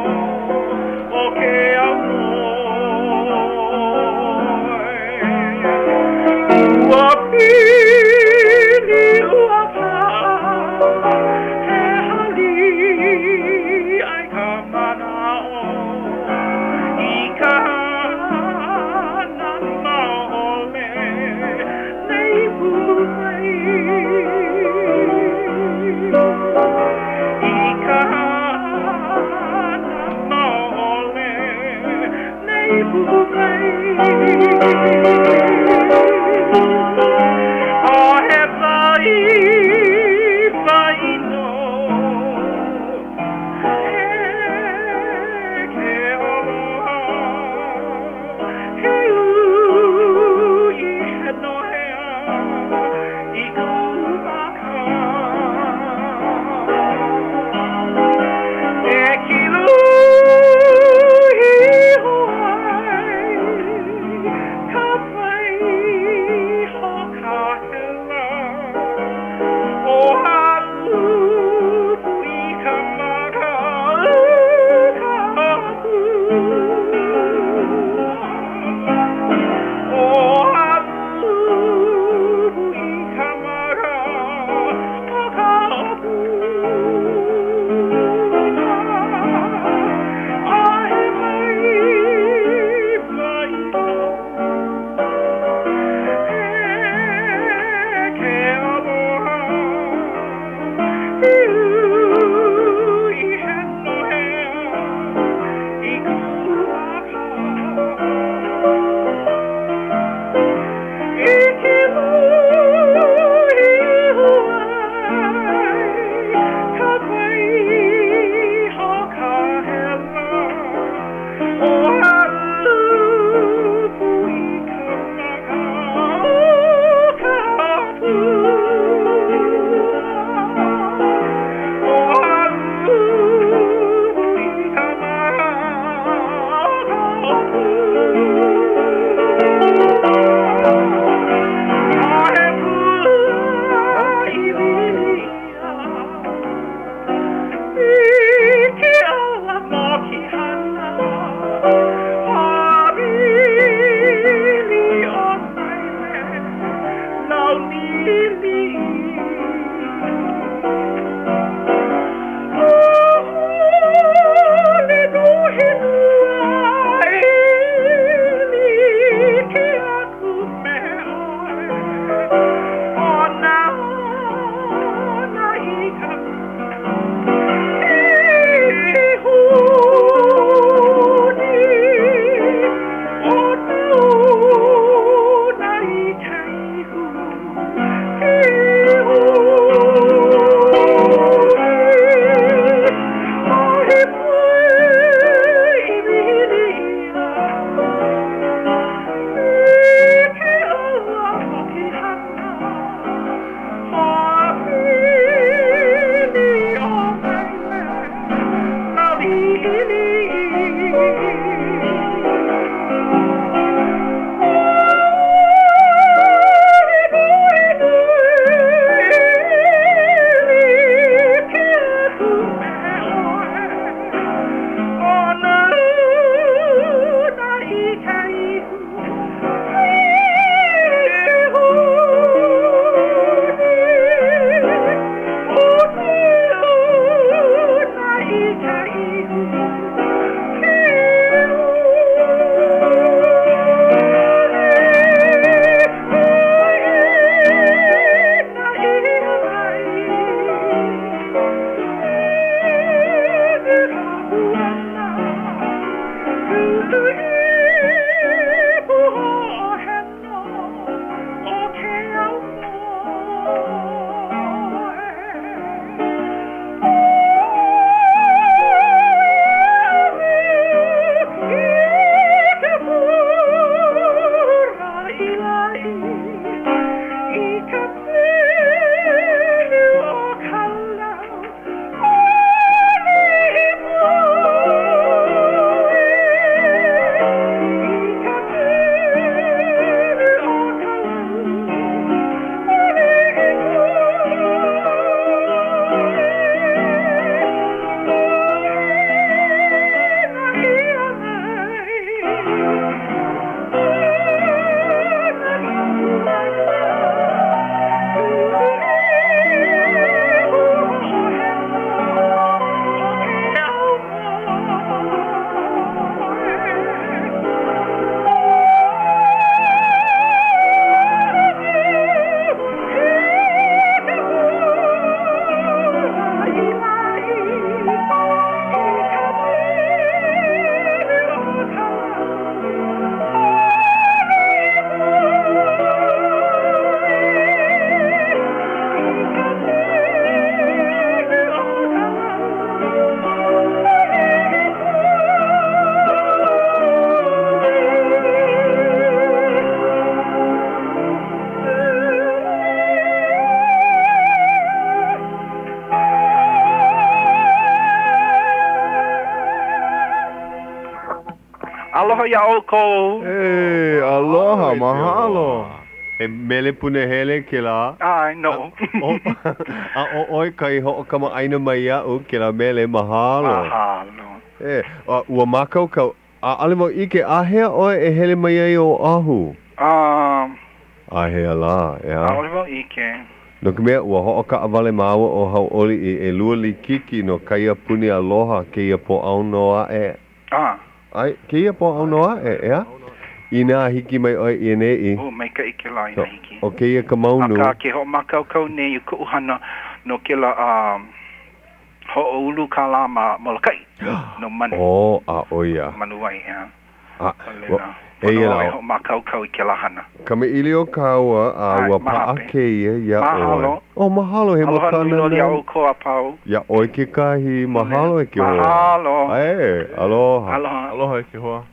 o ke aumoe. Ua pili ua pā he hali ai ka manaʻo i ka hana maole nei puʻuwai. I ka hana maole nei puʻuwai. A he waiwai nō e ke aloha he uʻi he nohea i kuʻu maka. E kiluhi iho ai ka wai hoʻokahela o hāʻupu i ka maka ka pū. O hāʻupu i ka maka ka pū. A he waiwai nō e ke aloha he uʻi he nohea i kuʻu maka. E kiluhi iho ai ka wai hoʻokahela o hāʻupu i ka maka o ka pū. O hāʻupu i ka maka o ka pū. A he pua i wili ʻia i ke ʻala mokihana hāwili o maile lau līlī. ʻAʻole nō he lua e like aku me ʻoe O nānā i ka honi O nānā i ka ihu. iā ʻoukou. E, aloha, mahalo. He mele punahele kēlā. ʻAe, noʻu. A ʻo ʻoe kai hoʻokamaʻāina mai iaʻu kēlā mele, mahalo. Mahalo. E, a ua mākaukau, ʻaʻole wau ʻike, āhea ʻoe e hele mai ai Oʻahu? A. Āhea lā, ʻeā? ʻAʻole wau ʻike. No ka mea, ua hoʻokaʻawale māua ʻo Hauʻoli i ʻelua likiki no Kaiapuni Aloha kēia Pōʻaono aʻe. A. ʻAe, kēia Pōʻaono aʻe, ʻeā? Inā hiki mai ʻoe i ʻaneʻi. Oh, maikaʻi kēlā inā hiki. ʻO kēia ka maunu. Akā, ke hoʻomākaukau nei i koʻu hana no kēlā a hoʻoulu kālā ma Molokaʻi, no Manu. Oh, a ʻo ia. Manuwai, ʻeā. A, No laila, pono wau e hoʻomākaukau i kēlā hana. Kamaʻilio kāua a ua paʻa kēia iā ʻoe. Mahalo. Oh, mahalo, he Aloha makana nui loa iā nani. ʻoukou a pau. Iā ʻoe kekahi, mahalo e ke hoa. Mahalo. ʻAe, aloha. Aloha. Aloha e ke hoa.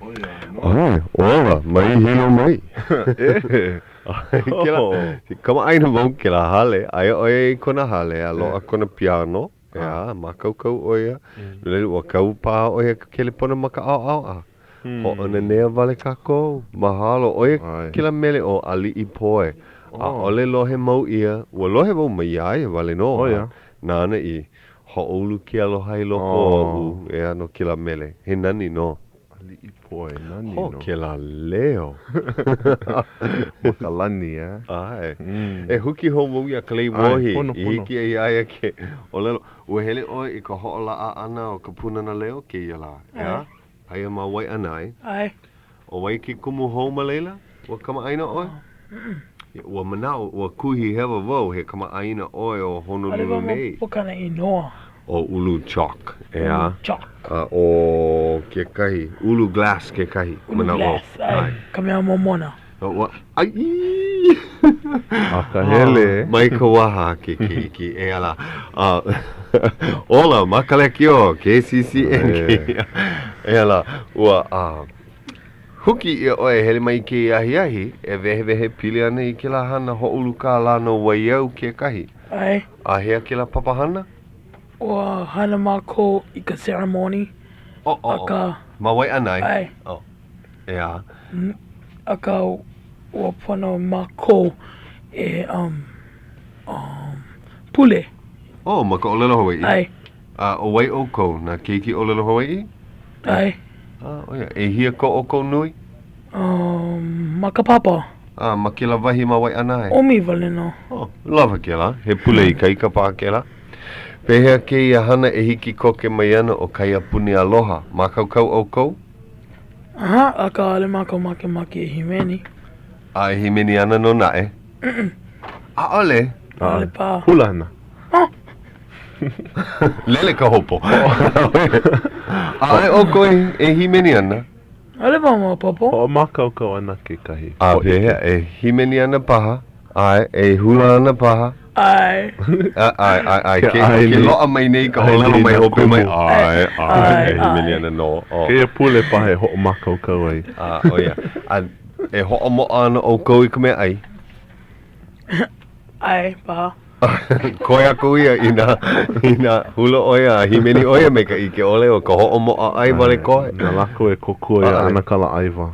ʻAe, ola, mai hilo mai. E. Kēlā, kamaʻāina wau kēlā hale, aia ʻo ia i kona hale a loaʻa kona piano. ʻEā, mākaukau ʻo ia. No laila, ua kau paha ʻo ia ka kelepona ma ka ʻaoʻao a hoʻonanea wale kākou. Mahalo. ʻO ia kēlā mele ʻo Aliʻi Poi. ʻAʻole lohe mau ʻia. Ua lohe wau mai iā ia wale nō. A nāna i hoʻoulu ke aloha i loko oʻu, ʻeā, no kēlā mele. He nani nō. Aliʻi Poi, nani Ho, nō. kēlā leo. Ma ka lani, ē? ʻAe. E huki hou wau iā Kalei Wahi i hiki ai iā ia ke ʻōlelo. Ua hele ʻoe i ka hoʻolaʻa ʻana o ka Pūnana Leo kēia lā, ʻeā? Aia ma Waiʻanae. ʻAe. ʻO wai ke kumu hou ma laila? Ua kamaʻāina ʻoe? Ua manaʻo, ua kuhi hewa wau he kamaʻāina ʻoe o Honolulu nei. ʻAʻole wau maopopo kāna inoa. ʻO Ulu Chalk, ʻeā? Ulu Chalk. A ʻo kekahi, Ulu Glass kekahi, Ulu manaʻo. Glass, ʻae, ka mea momona. Ua, ai! Akahele. Mai ka waha a ke keiki, ʻeā lā. Ola, ma ka lekiō, KCCN kēia. ʻEā lā, ua, a. Huki ʻia ʻoe e hele mai i kēia ahiahi e wehewehe pili ana i kēlā hana hoʻoulu kālā no Waiau kekahi. ʻAe. Āhea kēlā papahana? Ua hana mākou i ka ceremony. Oh, oh, Akā. Ma Waiʻanae? ʻAe. Oh, ʻeā. Akā, ua pono mākou e um, um, pule. Oh, ma ka ʻōlelo Hawaiʻi? ʻAe. A ʻo wai ʻoukou, nā keiki ʻōlelo Hawaiʻi? ʻAe. A, ʻo ia. ʻEhia ko ʻoukou nui? Um, ma ka papa. A, ma kēlā wahi ma Waiʻanae? ʻUmi wale nō. Oh, lawa kēlā. He pule ikaika paha kēlā. Pehea kēia hana e hiki koke mai ana ʻo Kaiapuni Aloha? Mākaukau ʻoukou? ʻAha, akā ʻaʻole mākou makemake e hīmeni. A e hīmeni ana nō naʻe? ʻAʻole. ʻAʻole paha. Hula ana. Oh. Lele ka houpo. ʻAʻole ʻoukou e hīmeni ana? ʻAʻole wau maopopo. Hoʻomākaukau ana kekahi. A pehea, e hīmeni ana paha? ʻAe, e hula ana paha? ʻAe. ʻAe, ʻae, ʻae. Ke, ke loaʻa mai nei ka ʻōlelo mai hope mai. ʻAe, ʻae, e hīmeni ana nō. Oh. Kēia pule paha e hoʻomākaukau ai. A, ʻo ia. A e hoʻomoʻa ana ʻoukou i ka meaʻai? ʻAe, paha. Koe aku ia inā, inā hula ʻo ia a hīmeni ʻo ia me ka ʻike ʻole ʻo ka hoʻomoʻa ʻai wale koe. Na lākou e kōkua iā ʻAnakala ʻAiwa.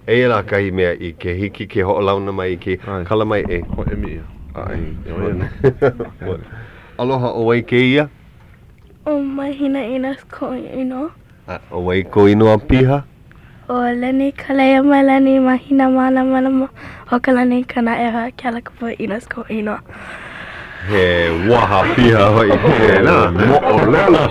Eia lā kahi mea i ke hiki ke hoʻolauna mai i ke kala mai e. Hoʻēmi ʻia. ʻAe. Aloha, ʻo wai kēia? ʻO Mahina Enos koʻu inoa. A ʻo wai kou inoa piha? ʻO Leni Kaleiamalani Mahina Mālamalama Hokalani Kanaʻeha Kealakapua Enos koʻu inoa. He waha piha hoʻi kēlā moʻolelo.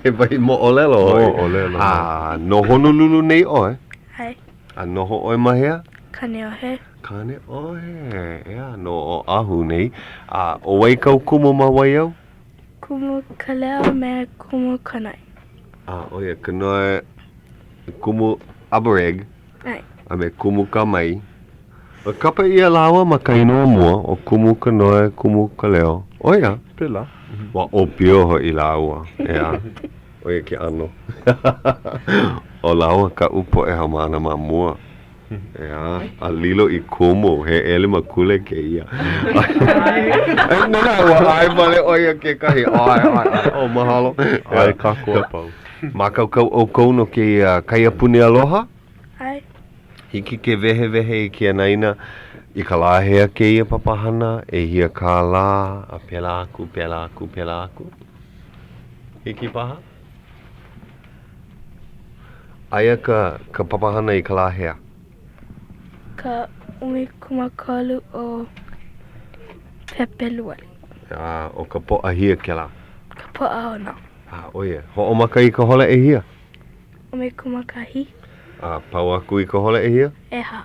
He wahi moʻolelo hoʻi. Moʻolelo. A no Honolulu nei ʻoe? ʻAe. A noho ʻoe ma hea? Kaneohe. Kaneohe, ʻeā, no Oʻahu nei. A ʻo wai kāu kumu ma Waiau? Kumu Kaleo me Kumu Kanoe. A ʻo ia Kanoe, Kumu Aberegg ʻAe. a me Kumu Kamai. Ua kapa ʻia lāua ma ka inoa mua ʻo Kumu Kanoe, Kumu Kaleo. ʻO ia. Pēlā. Ua ʻōpio hoʻi lāua, ʻeā. ʻO ia ke ʻano. ʻO lāua kaʻu poʻe haumāna ma mua. ʻEā, a lilo i kumu, he ʻelemakule kēia. No, no, ua ʻae wale ʻo ia kekahi. ʻAe, ʻae, ʻae. Oh, mahalo. ʻAe kākou a pau. Mākaukau ʻoukou no kēia kaiapuni aloha? ʻAe. Hiki ke wehewehe i ke anaina i ka lā hea kēia papahana, ʻehia kālā, a pēlā aku, pēlā aku, pēlā aku? Hiki paha? Aia ka, ka papahana i ka lā hea? Ka 13 o Pepeluali. A, ʻo ka Pōʻahia kēlā? Ka Pōʻaono. A, ʻo ia. Hoʻomaka i ka hola ʻehia? 11. A pau aku i ka hola ʻehia? ʻEhā.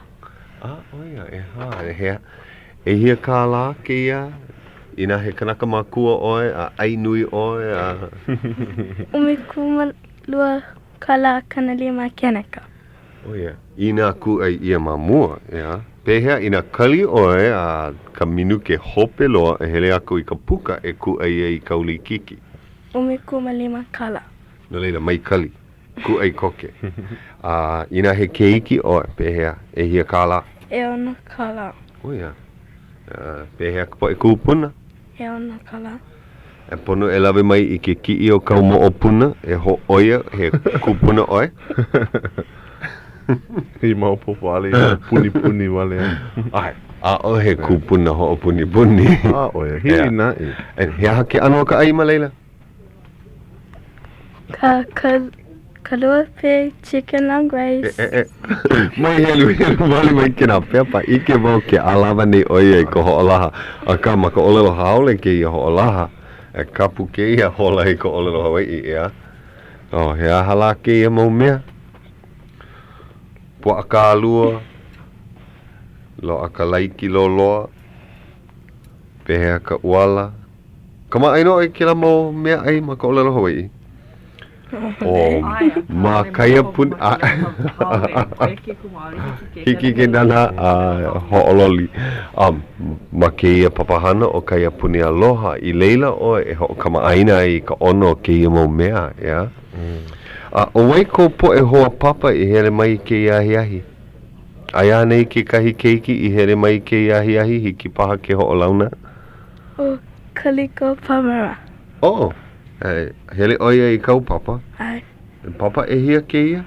A, ʻo ia, ʻehā. ʻEhia, ʻehia kālā kēia? Inā he kanaka makua ʻoe, a ʻai nui ʻoe, a. 12 kālā 50 keneka. ʻO ia, inā kūʻai ʻia ma mua, ʻeā? Pehea, inā kali ʻoe a ka minuke hope loa e hele aku i ka puka e kūʻai ai i kāu likiki? 15 kālā. No laila, mai kali. Kūʻai koke. A inā he keiki ʻoe, pehea, ʻehia kālā? ʻEono kālā. ʻO ia. Pehea ka poʻe kūpuna? ʻEono kālā. E pono e lawe mai i ke kiʻi o kāu moʻopuna e hōʻoia he kupuna ʻoe. I maopopo ʻaʻole i hoʻopunipuni wale. ʻAe, ʻaʻohe kupuna hoʻopunipuni. ʻAʻohe, hilinaʻi. He aha ke ʻano o ka ʻai ma laila? Ka, ka, Kalua pig, chicken long rice. E, e, e. Mai heluhelu wale mai kēnā pepa. ʻIke wau ke ʻalawa nei ʻo ia i ka hoʻolaha. Akā, ma ka ʻōlelo haole kēia hoʻolaha. E kapu kēia hola i ka ʻōlelo Hawaiʻi, ʻeā? Oh, he aha lā kēia mau mea? Puaʻa kālua, loaʻa ka laiki loloa, pehea ka ʻuala. Kamaʻāina ʻoe i kēlā mau meaʻai ma ka ʻōlelo Hawaiʻi? ʻO ma Kaiapuni Hiki ke nānā a hoʻololi. A ma kēia papahana ʻo Kaiapuni Aloha, i laila ʻoe e hoʻokamaʻāina ai i ka ʻono o kēia mau mea, ʻeā? A ʻo wai kou poʻe hoa papa i hele mai i kēia ahiahi? Aia anei kekahi keiki i hele mai i kēia ahiahi, hiki paha ke hoʻolauna? ʻO Kaliko Palmera. Oh, e hele ʻo ia i kāu papa? ʻAe. E papa ʻehia kēia?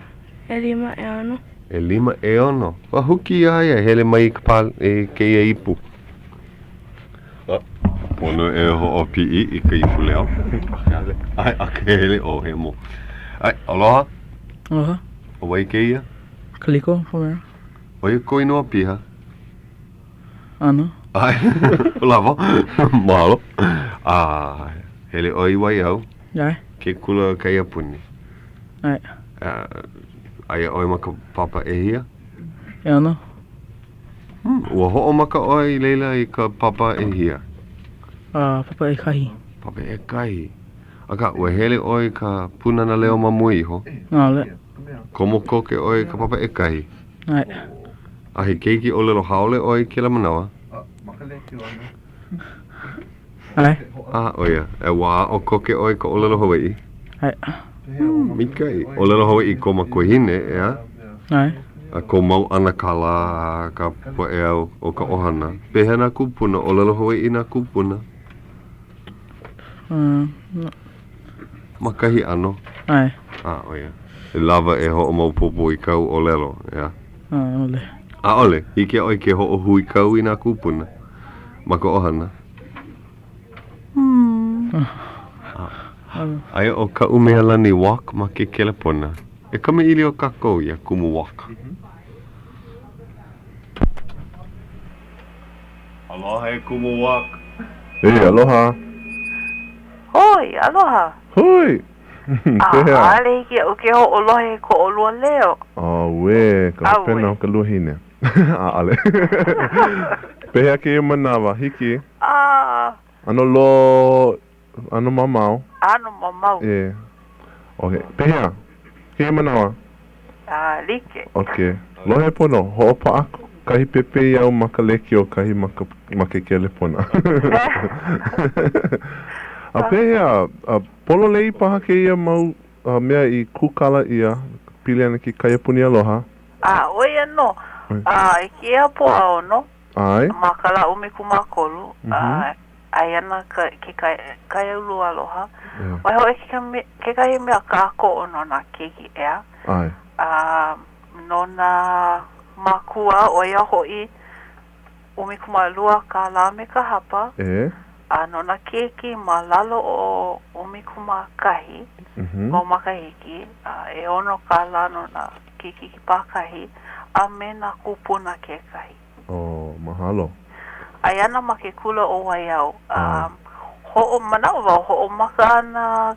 ʻElima ʻeono. ʻElima ʻeono. Ua huki iā ia e hele mai i ka pā, i kēia ipu. Oh, pono e hoʻopiʻi i ka ipu leo. ʻAe, a ke hele ʻo Hemo. ʻAe, aloha. Aloha. ʻO wai kēia? Kaliko Palmera. ʻO ia kou inoa piha? ʻAno. ʻAe, lawa. Mahalo. A hele ʻoe i Waiau? ʻAe. Ke kula kaiapuni? ʻAe. Aia ʻoe ma ka papa ʻehia? ʻEono. Hmm, ua hoʻomaka ʻoe i laila i ka papa ʻehia? Uh, papa ʻekahi. Papa ʻekahi. Akā, ua hele ʻoe i ka Pūnana Leo ma mua iho? ʻAʻole. Komo koke ʻoe i ka papa ʻekahi? ʻAe. A he keiki ʻōlelo haole ʻoe i kēlā manawa? ʻAe. A, ʻo ia. E ua aʻo koke ʻoe i ka ʻōlelo Hawaiʻi? ʻAe. Hmm, maikaʻi. ʻōlelo Hawaiʻi kou makuahine, ʻeā? ʻAe. A kou mau ʻanakala a ka poʻe au o ka ʻohana. Pehea nā kūpuna? ʻōlelo Hawaiʻi nā kūpuna? Uh, Ma kahi ʻano? ʻAe. A, ʻo ia. E lawa e hoʻomaopopo i kāu ʻōlelo, ʻeā? ʻAʻole. ʻAʻole? Hiki iā ʻoe ke hoʻohuikau i nā kūpuna ma ka ʻohana? Aia ʻo Kaʻumealani Walk ma ke kelepona. E kamaʻilio kākou iā Kumu Walk. Aloha e Kumu Walk. E, aloha. Hoi, aloha. Hoi! Pehea? ʻAʻole hiki iaʻu ke hoʻolohe i ko ʻolua leo. ʻAuē, ka hopena o ka luahine. ʻAʻole. Pehea kēia manawa, hiki? ʻAno lo, ʻano mamao. ʻAno mamao. ʻE. Okay. Pehea? Kēia manawa? A, like. Okay. Lohe pono, hoʻopaʻa kahi pepeiao ma ka lekiō, kahi ma ka, ma ke kelepona. A pehea, a pololei paha kēia mau mea i kūkala ʻia pili ana ke kaiapuni aloha? A, ʻo ia nō. A, i kēia Pōʻaono, ʻAe. ma ka lā 13, a. Aia ana ka, ke kaiāulu aloha. ʻO ia hoʻi kekahi mea kākoʻo no nā keiki, ʻeā? ʻAe. A no nā mākua, ʻo ia hoʻi 12 kālā me ka hapa. E. A no nā keiki ma lalo o 11 mau makahiki, a ʻeono kālā no nā keiki pākahi a me nā kūpuna kekahi. Oh, mahalo. Aia ana ma ke kula ʻo Waiau. A hoʻomanaʻo wau, hoʻomaka ana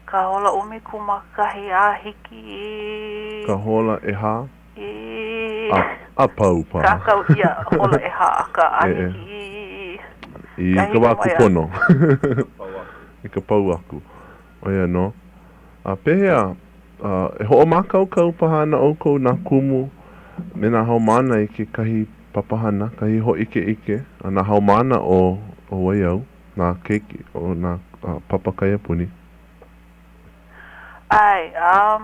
ka hola 11 a hiki i. Ka hola ʻehā? I. A, a pau paha. Kākau ʻia hola ʻehā, akā a hiki i. I ka wā kūpono. I ka pau aku. ʻO ia nō. A pehea, e hoʻomākaukau paha ana ʻoukou nā kumu me nā haumāna i kekahi papahana, kahi hōʻikeʻike a nā haumāna o o Waiau, nā keiki o nā papa kaiapuni? ʻAe, a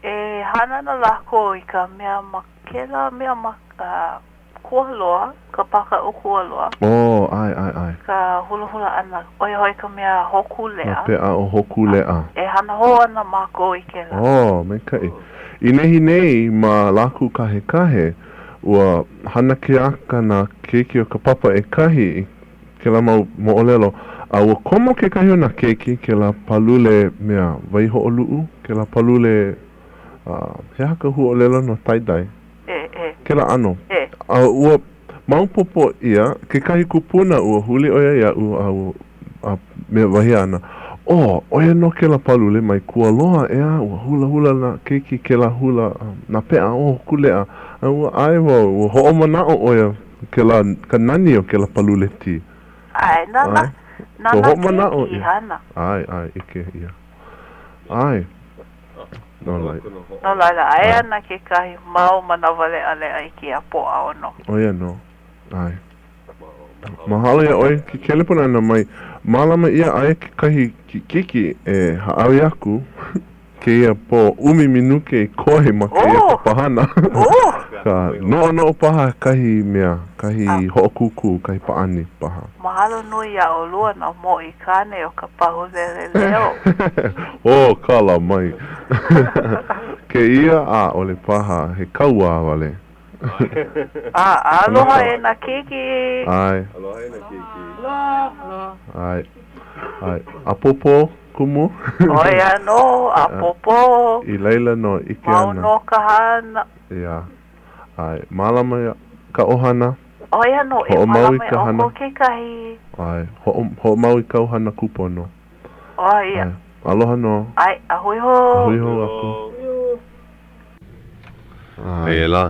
e hana ana lākou i ka mea ma kēlā mea ma ka Kualoa, ka pāka ʻo Kualoa. Oh, ʻae, ʻae, ʻae. Ka hulahula ʻana, ʻo ia hoʻi ka mea Hōkūleʻa. Ka peʻa o Hōkūleʻa. E hana hou ana mākou i kēlā. Oh, maikaʻi. I nehinei ma Lākūkahekahe, ua hana keaka nā keiki o ka papa ʻekahi i kēlā mau moʻolelo, a ua komo kekahi o nā keiki i kēlā pālule mea waihoʻoluʻu, kēlā pālule, he aha ka huaʻōlelo no tie-dye? Kēlā ʻano. A ua maopopo ʻia kekahi kupuna ua huli ʻo ia iaʻu a ua a me wahi āna, Oh, ʻo ia nō kēlā pālule mai Kualoa, ʻeā, ua hulahula nā keiki kēlā hula nā peʻa o Hōkūleʻa, a ua ʻae wau, ua hoʻomanaʻo ʻo ia kēlā, ka nani o kēlā pālule tī. ʻAe, na nā, na nā keiki i hana. ʻAe, ʻae, ʻike ʻia. ʻAe. No laila. No laila, aia ana kekahi mau manawa leʻaleʻa i kēia Pōʻaono. ʻO ia nō. ʻAe. Mahalo iā ʻoe ke kelepona ʻana mai. Mālama ʻia aia kekahi kikiki e hāʻawi aku kēia pō ʻumi minuke i koe ma kēia papahana. Akā, noʻonoʻo paha kahi mea, kahi hoʻokūkū, kahi pāʻani paha. Mahalo nui iā ʻolua nā mōʻī kāne o ka pahulele leo. Oh, kala mai. Kēia ʻaʻole paha he kauā wale. A, aloha e nā keiki. ʻAe. Aloha e nā keiki. Aloha. ʻAe. ʻAe. ʻApōpō, kumu. ʻO ia nō, ʻapōpō. I laila nō ʻike Mau ana. nō ka hana. Ia. ʻAe. Mālama ka ʻohana. ʻO ia nō, e Hoʻomau i mālama ka hana. ʻoukou kekahi. ʻAe. Hoʻomau i kāu hana kūpono. ʻO ia. ʻAe. Aloha nō. ʻAe, a hui hou. A hui hou aku. ʻAe. Eia lā.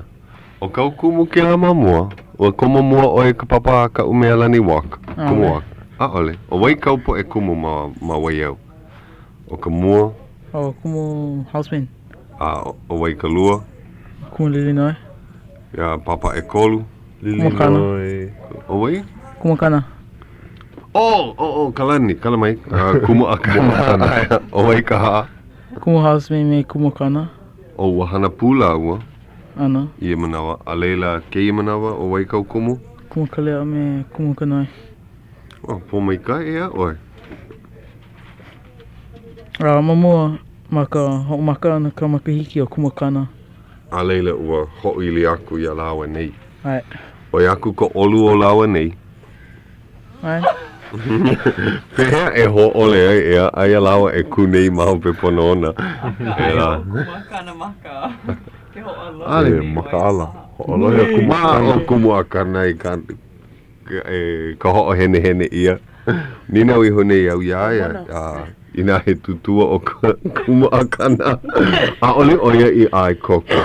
ʻO kāu kumu kēlā ma mua, ua komo mua ʻoe i ka papa a Kaʻumealani Walk. Kumu Walk. ʻAʻole. ʻO wai kāu poʻe kumu ma, ma Waiau? ʻO ka mua? ʻO kumu Houseman. A ʻo wai ka lua? Kumu Lilinoe. Ia papa ʻekolu. Kumu Akana. ʻO wai? Kumu Akana. Oh, oh, oh, Kalani, kala mai. Uh, kumu Akana. ʻO wai ka hā? Kumu Houseman me Kumu Akana. ʻO ua hana pū lāua. ʻAno. Ia manawa. A laila, kēia manawa, ʻo wai kāu kumu? Kumu Kalea me Kumu Kanoe. Oh, pōmaikaʻi iā ʻoe. A ma mua, ma ka hoʻomaka ʻana ka makahiki ʻo Kumu Akana. A laila, ua hoʻoili aku iā lāua nei. ʻAe. ʻOi aku ka ʻolu o lāua nei. ʻAe. Pehea e hōʻole ai, ʻeā, aia lāua e kū nei ma hope pono ona. Akā, ʻo Kumu Akana maka ke hoʻolohe. E makaʻala. Hoʻolohe ʻo Kumu Akana. Ma o Kumu Akana i ka e ka hoʻohenehene ʻia. Nīnau iho nei au iā ia, a inā he tutua ʻo Kumu Akana, ʻaʻole ʻo ia i ʻae koke.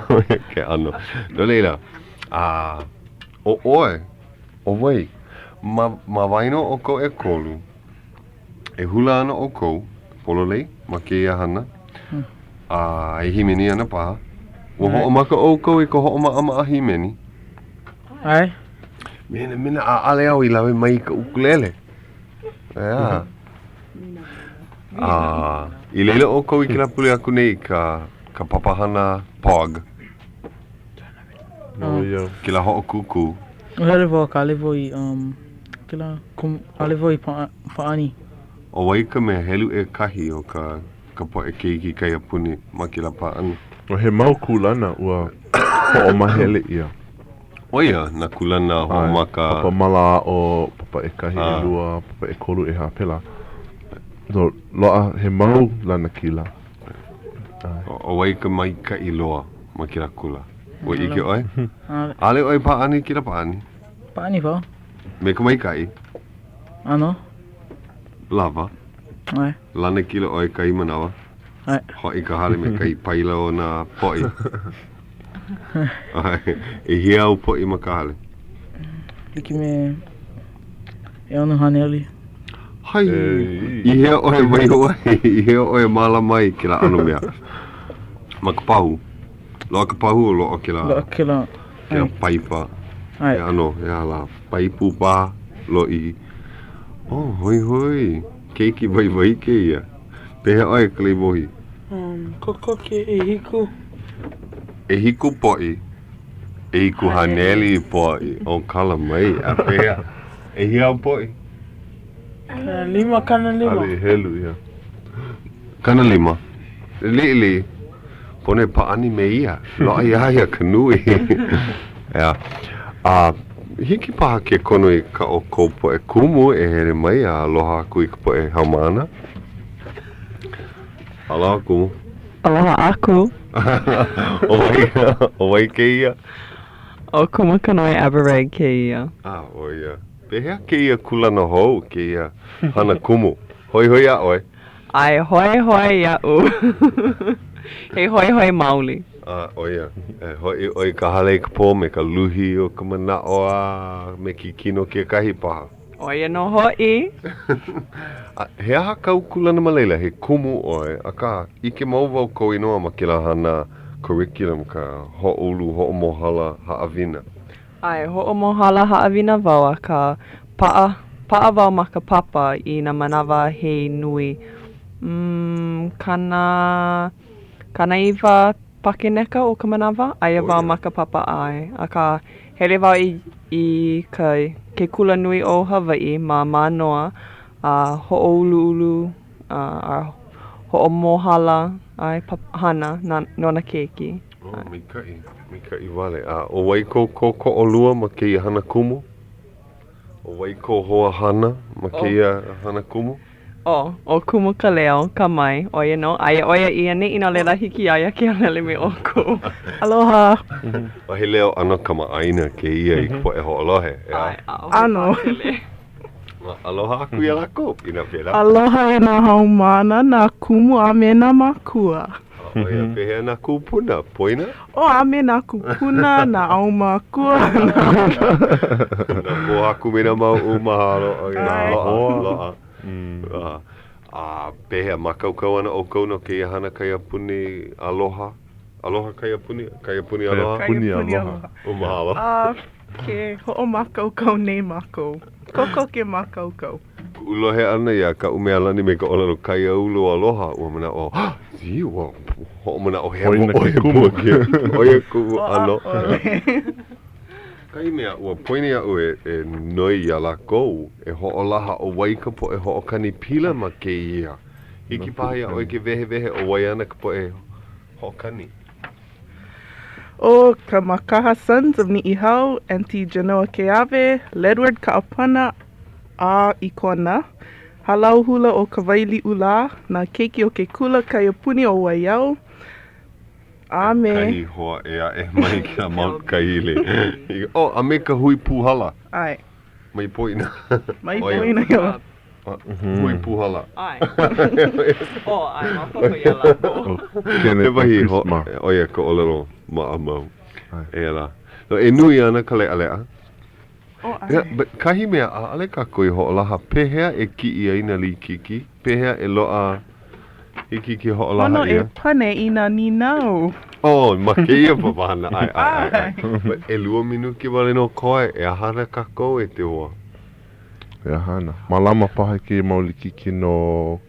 ʻO ia ke ʻano. No laila, a ʻo ʻoe, ʻo wai, ma, ma waena o ʻoukou ʻekolu, e hula ana ʻoukou, pololei, ma kēia hana, a e hīmeni ana paha. Ua hoʻomaka ʻoukou i ka hoʻomaʻamaʻa hīmeni? ʻAe. Minamina, ʻaʻole au i lawe mai i ka ʻukulele. ʻEā. A i laila ʻoukou i kēlā pule aku nei i ka, ka papahana POG. Kēlā hoʻokūkū. Hele wau akā ʻaʻole wau i um kēlā kum ʻaʻole wau i paʻa pāʻani. ʻO wai ka mea helu ʻekahi o ka ka poʻe keiki kaiapuni ma kēlā pāʻani? He mau kūlana ua hoʻomahele ʻia. ʻO ia nā kūlana hoʻomaka. Papa mālaaʻo, papa ʻekahi, ʻelua, papa ʻekolu, ʻehā, pēlā. So, loaʻa he mau lanakila. ʻO wai ka maikaʻi loa ma kēlā kula? Ua ʻike ʻoe? ʻAʻole ʻoe pāʻani kēlā pāʻani? Pāʻani wau. Me ka maikaʻi? ʻAno. Lawa. ʻAe. Lanakila ʻoe kahi manawa? ʻAe. Hoʻi ka hale me kahi paila o nā poʻi. ʻAe. ʻEhia āu poʻi ma ka hale? Like me ʻeono haneli. Hai! I hea ʻoe waiho ai? I hea ʻoe mālama ai kēlā ʻano mea? Ma ka pahu. Loaʻa ka pahu o loaʻa kēlā? Loaʻa kēlā. Kēlā paipa. ʻAe. He ʻano, he aha lā, paipu paha, lōʻihi. Oh, hoihoi. Keiki waiwai kēia. Pehea ʻoe, Kaleiwohi? Um, kokoke ʻehiku. ʻEhiku poʻi. ʻEhiku haneli poʻi. O kala mai. A pehea? ʻEhia āu poʻi? 50, 50. ʻAʻole i helu ʻia. 50. Liʻiliʻi. Pono e pāʻani me ia. Loaʻa iā ia ka nui. ʻEā. A hiki paha ke kono i kā ʻoukou poʻe kumu e hele mai a aloha aku i ka poʻe haumāna. Aloha kumu. Aloha aku. ʻO wai, ʻo wai kēia? ʻO Kumu Kanoe Aberegg kēia. A, ʻo ia. Pehea kēia kūlana hou, kēia hana kumu? Hoihoi iā ʻoe? ʻAe, hoihoi iaʻu. He hoihoi maoli. A, ʻo ia. E hoʻi ʻoe i ka hale i ka pō me ka luhi o ka manaʻo a me ke kino kekahi paha. ʻO ia nō hoʻi. A he aha kāu kūlana ma laila? He kumu ʻoe, akā, ʻike mau wau kou inoa ma kēlā hana curriculum, ka hoʻoulu hoʻomohala haʻawina. ʻAe, hoʻomohala haʻawina wau, akā, paʻa, paʻa wau ma ka papa i nā manawa he nui. Mm, kana, 90 pakeneka o ka manawa, aia wau ma ka papa ʻae, akā, hele wau i, i ka, ke kula nui o Hawaiʻi ma Mānoa a hoʻouluulu a, a hoʻomohala ʻae papa hana na, no nā keiki. Oh, maikaʻi, maikaʻi wale. A ʻo wai kou kōkoʻolua ma kēia hana kumu? ʻO wai kou hoa hana ma kēia hana kumu? ʻO, ʻo Kumu Kaleo Kamai, ʻo ia nō, aia ʻo ia i ʻaneʻi no laila hiki iā ia ke alele me ʻoukou. Aloha. A he leo ʻano kamaʻāina kēia i ka poʻe hoʻolohe, ʻeā? ʻAe, ʻaʻohe ʻAno. pakele. Aloha aku iā lākou, inā pēlā. Aloha e nā haumāna, nā kumu a me nā mākua. ʻO ia, pehea nā kūpuna, poina? Oh, a me nā kūpuna, nā ʻaumākua, nā. Nā pōhaku me nā mauʻu, mahalo. Loaʻa, loaʻa. A pehea, mākaukau ana ʻoukou no kēia hana kaiapuni aloha? Aloha kaiapuni? Kaiapuni aloha? Kaiapuni aloha. Oh, mahalo. A ke hoʻomākaukau nei mākou. Kokoke mākaukau. Kuʻu lohe ʻana iā Kaʻumealani me ka ʻōlelo kaiāulu aloha, ua manaʻo, gee, ua hoʻomanaʻo hewa ʻoe kumu. ʻO ia kuʻu ʻano. Kahi mea, ua poina iaʻu e, e noi iā lākou e hoʻolaha ʻo wai ka poʻe hoʻokani pila ma kēia. Hiki paha iā ʻoe ke wehewehe ʻo wai ana ka poʻe hoʻokani. ʻO ka Makaha Sons of Niʻihau, Aunty Genoa Keawe, Ledward Kaʻapana a i Kona, Hālau Hula o Kawailiʻulā, nā keiki o ke kula kaiapuni o Waiau, a me. Kahi hoa ʻē aʻe mai ka Mount Kaili. Oh, a me ka hui pūhala. ʻAe. Mai poina. Mai poina ia. Hui pūhala. ʻAe. Oh, ʻae, maopopo iā lākou. He wahi ho, ʻo ia ka ʻōlelo maʻamau. Eia lā. No, e nui ana ka leʻaleʻa. Oh, ʻae. But kahi mea, ʻaʻole kākou i hoʻolaha, pehea e kiʻi ai nā likiki? Pehea e loaʻa hiki ke hoʻolaha Pono e ʻia? pane i nā nīnau. Oh, ma kēia papahana, ʻae, ʻae, ʻae, ʻae. But ʻelua minuke wale nō koe, e aha ana kākou e te hoa? E aha ana. Mālama paha kēia mau likiki no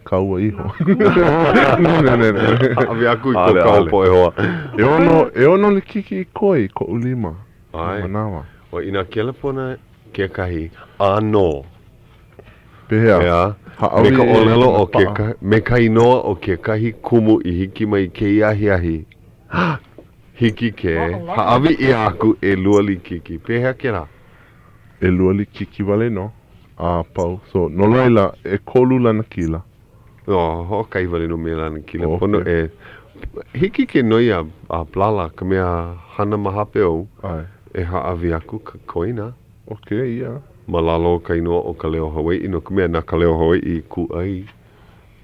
kāua iho. Nē, nē, nē. Hāʻawi aku i ko kāua poʻe hoa. ʻEono, ʻeono likiki i koe i koʻu lima. ʻAe. Manawa. O inā kelepona kekahi ʻānō. Pehea? ʻEā, me ka ʻōlelo o kekahi, me ka inoa o kekahi kumu i hiki mai i kēia ahiahi, hiki ke hāʻawi ʻia aku ʻelua likiki. Pehea kēlā? ʻElua likiki wale nō a pau. So, no laila, ʻekolu lanakila. Oh, hoʻokahi wale nō mea lanakila. Pono e hiki ke noi iā Blala, ka mea hana ma hape ou, e hāʻawi aku ka koina. Okay, yeah. Ma lalo o ka inoa ʻo Ka Leo Hawaiʻi, no ka mea, na Ka Leo Hawaiʻi i kūʻai.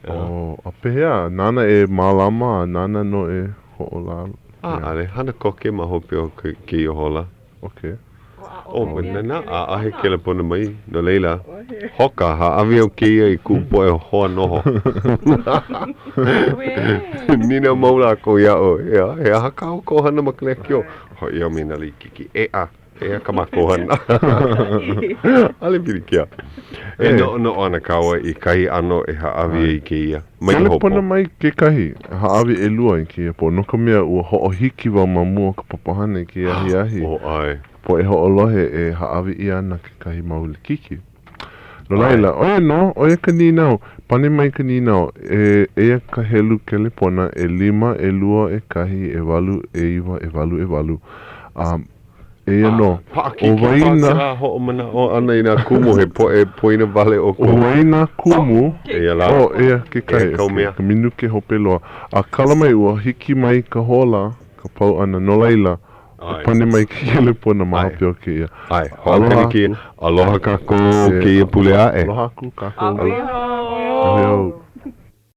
Oh, a pehea, nāna e mālama a nāna nō e hoʻolale? ʻAʻole, hana koke ma hope o kēia hola. Okay. Oh, nānā, ʻaʻohe kelepona mai, no laila, hoka, hāʻawi au kēia i kuʻu poʻe hoa noho. Nīnau mau lākou iaʻu, he aha kā ʻoukou hana ma ka lekiō? Hoʻi au me nā likiki, ʻeā. Eia kā mākou hana. ʻAʻole pilikia. E noʻonoʻo ana kāua i kahi ʻano e hāʻawi ai i kēia. Mai hopohopo. Kelepona mai kekahi, hāʻawi ʻelua i kēia pō, no ka mea, ua hoʻohiki wau ma mua o ka papahana i kēia ahiahi. Oh, ʻae. Poʻe hoʻolohe e hāʻawi ʻia ana kekahi mau likiki. No laila, ʻo ia nō, ʻo ia ka nīnau. Pane mai ka nīnau, e, eia ka helu kelepona, ʻelima, ʻelua, ʻekahi, ʻewalu, ʻeiwa, ʻewalu, ʻewalu. A, eia nō, ʻo wai nā. Paʻakikī hoʻomanaʻo ʻana i nā kumu, he poʻe poina wale ʻoukou. ʻO wai nā kumu? Eia lā. Oh, eia kekahi, ka minuke hope loa. A kala mai, ua hiki mai ka hola, ka pau ʻana. No laila, ʻAe. Pane mai ke kelepona ma hope o kēia. ʻAe. Aloha aku. Aloha kākou kēia pule aʻe. Aloha aku kākou. A hui hou. A hui hou.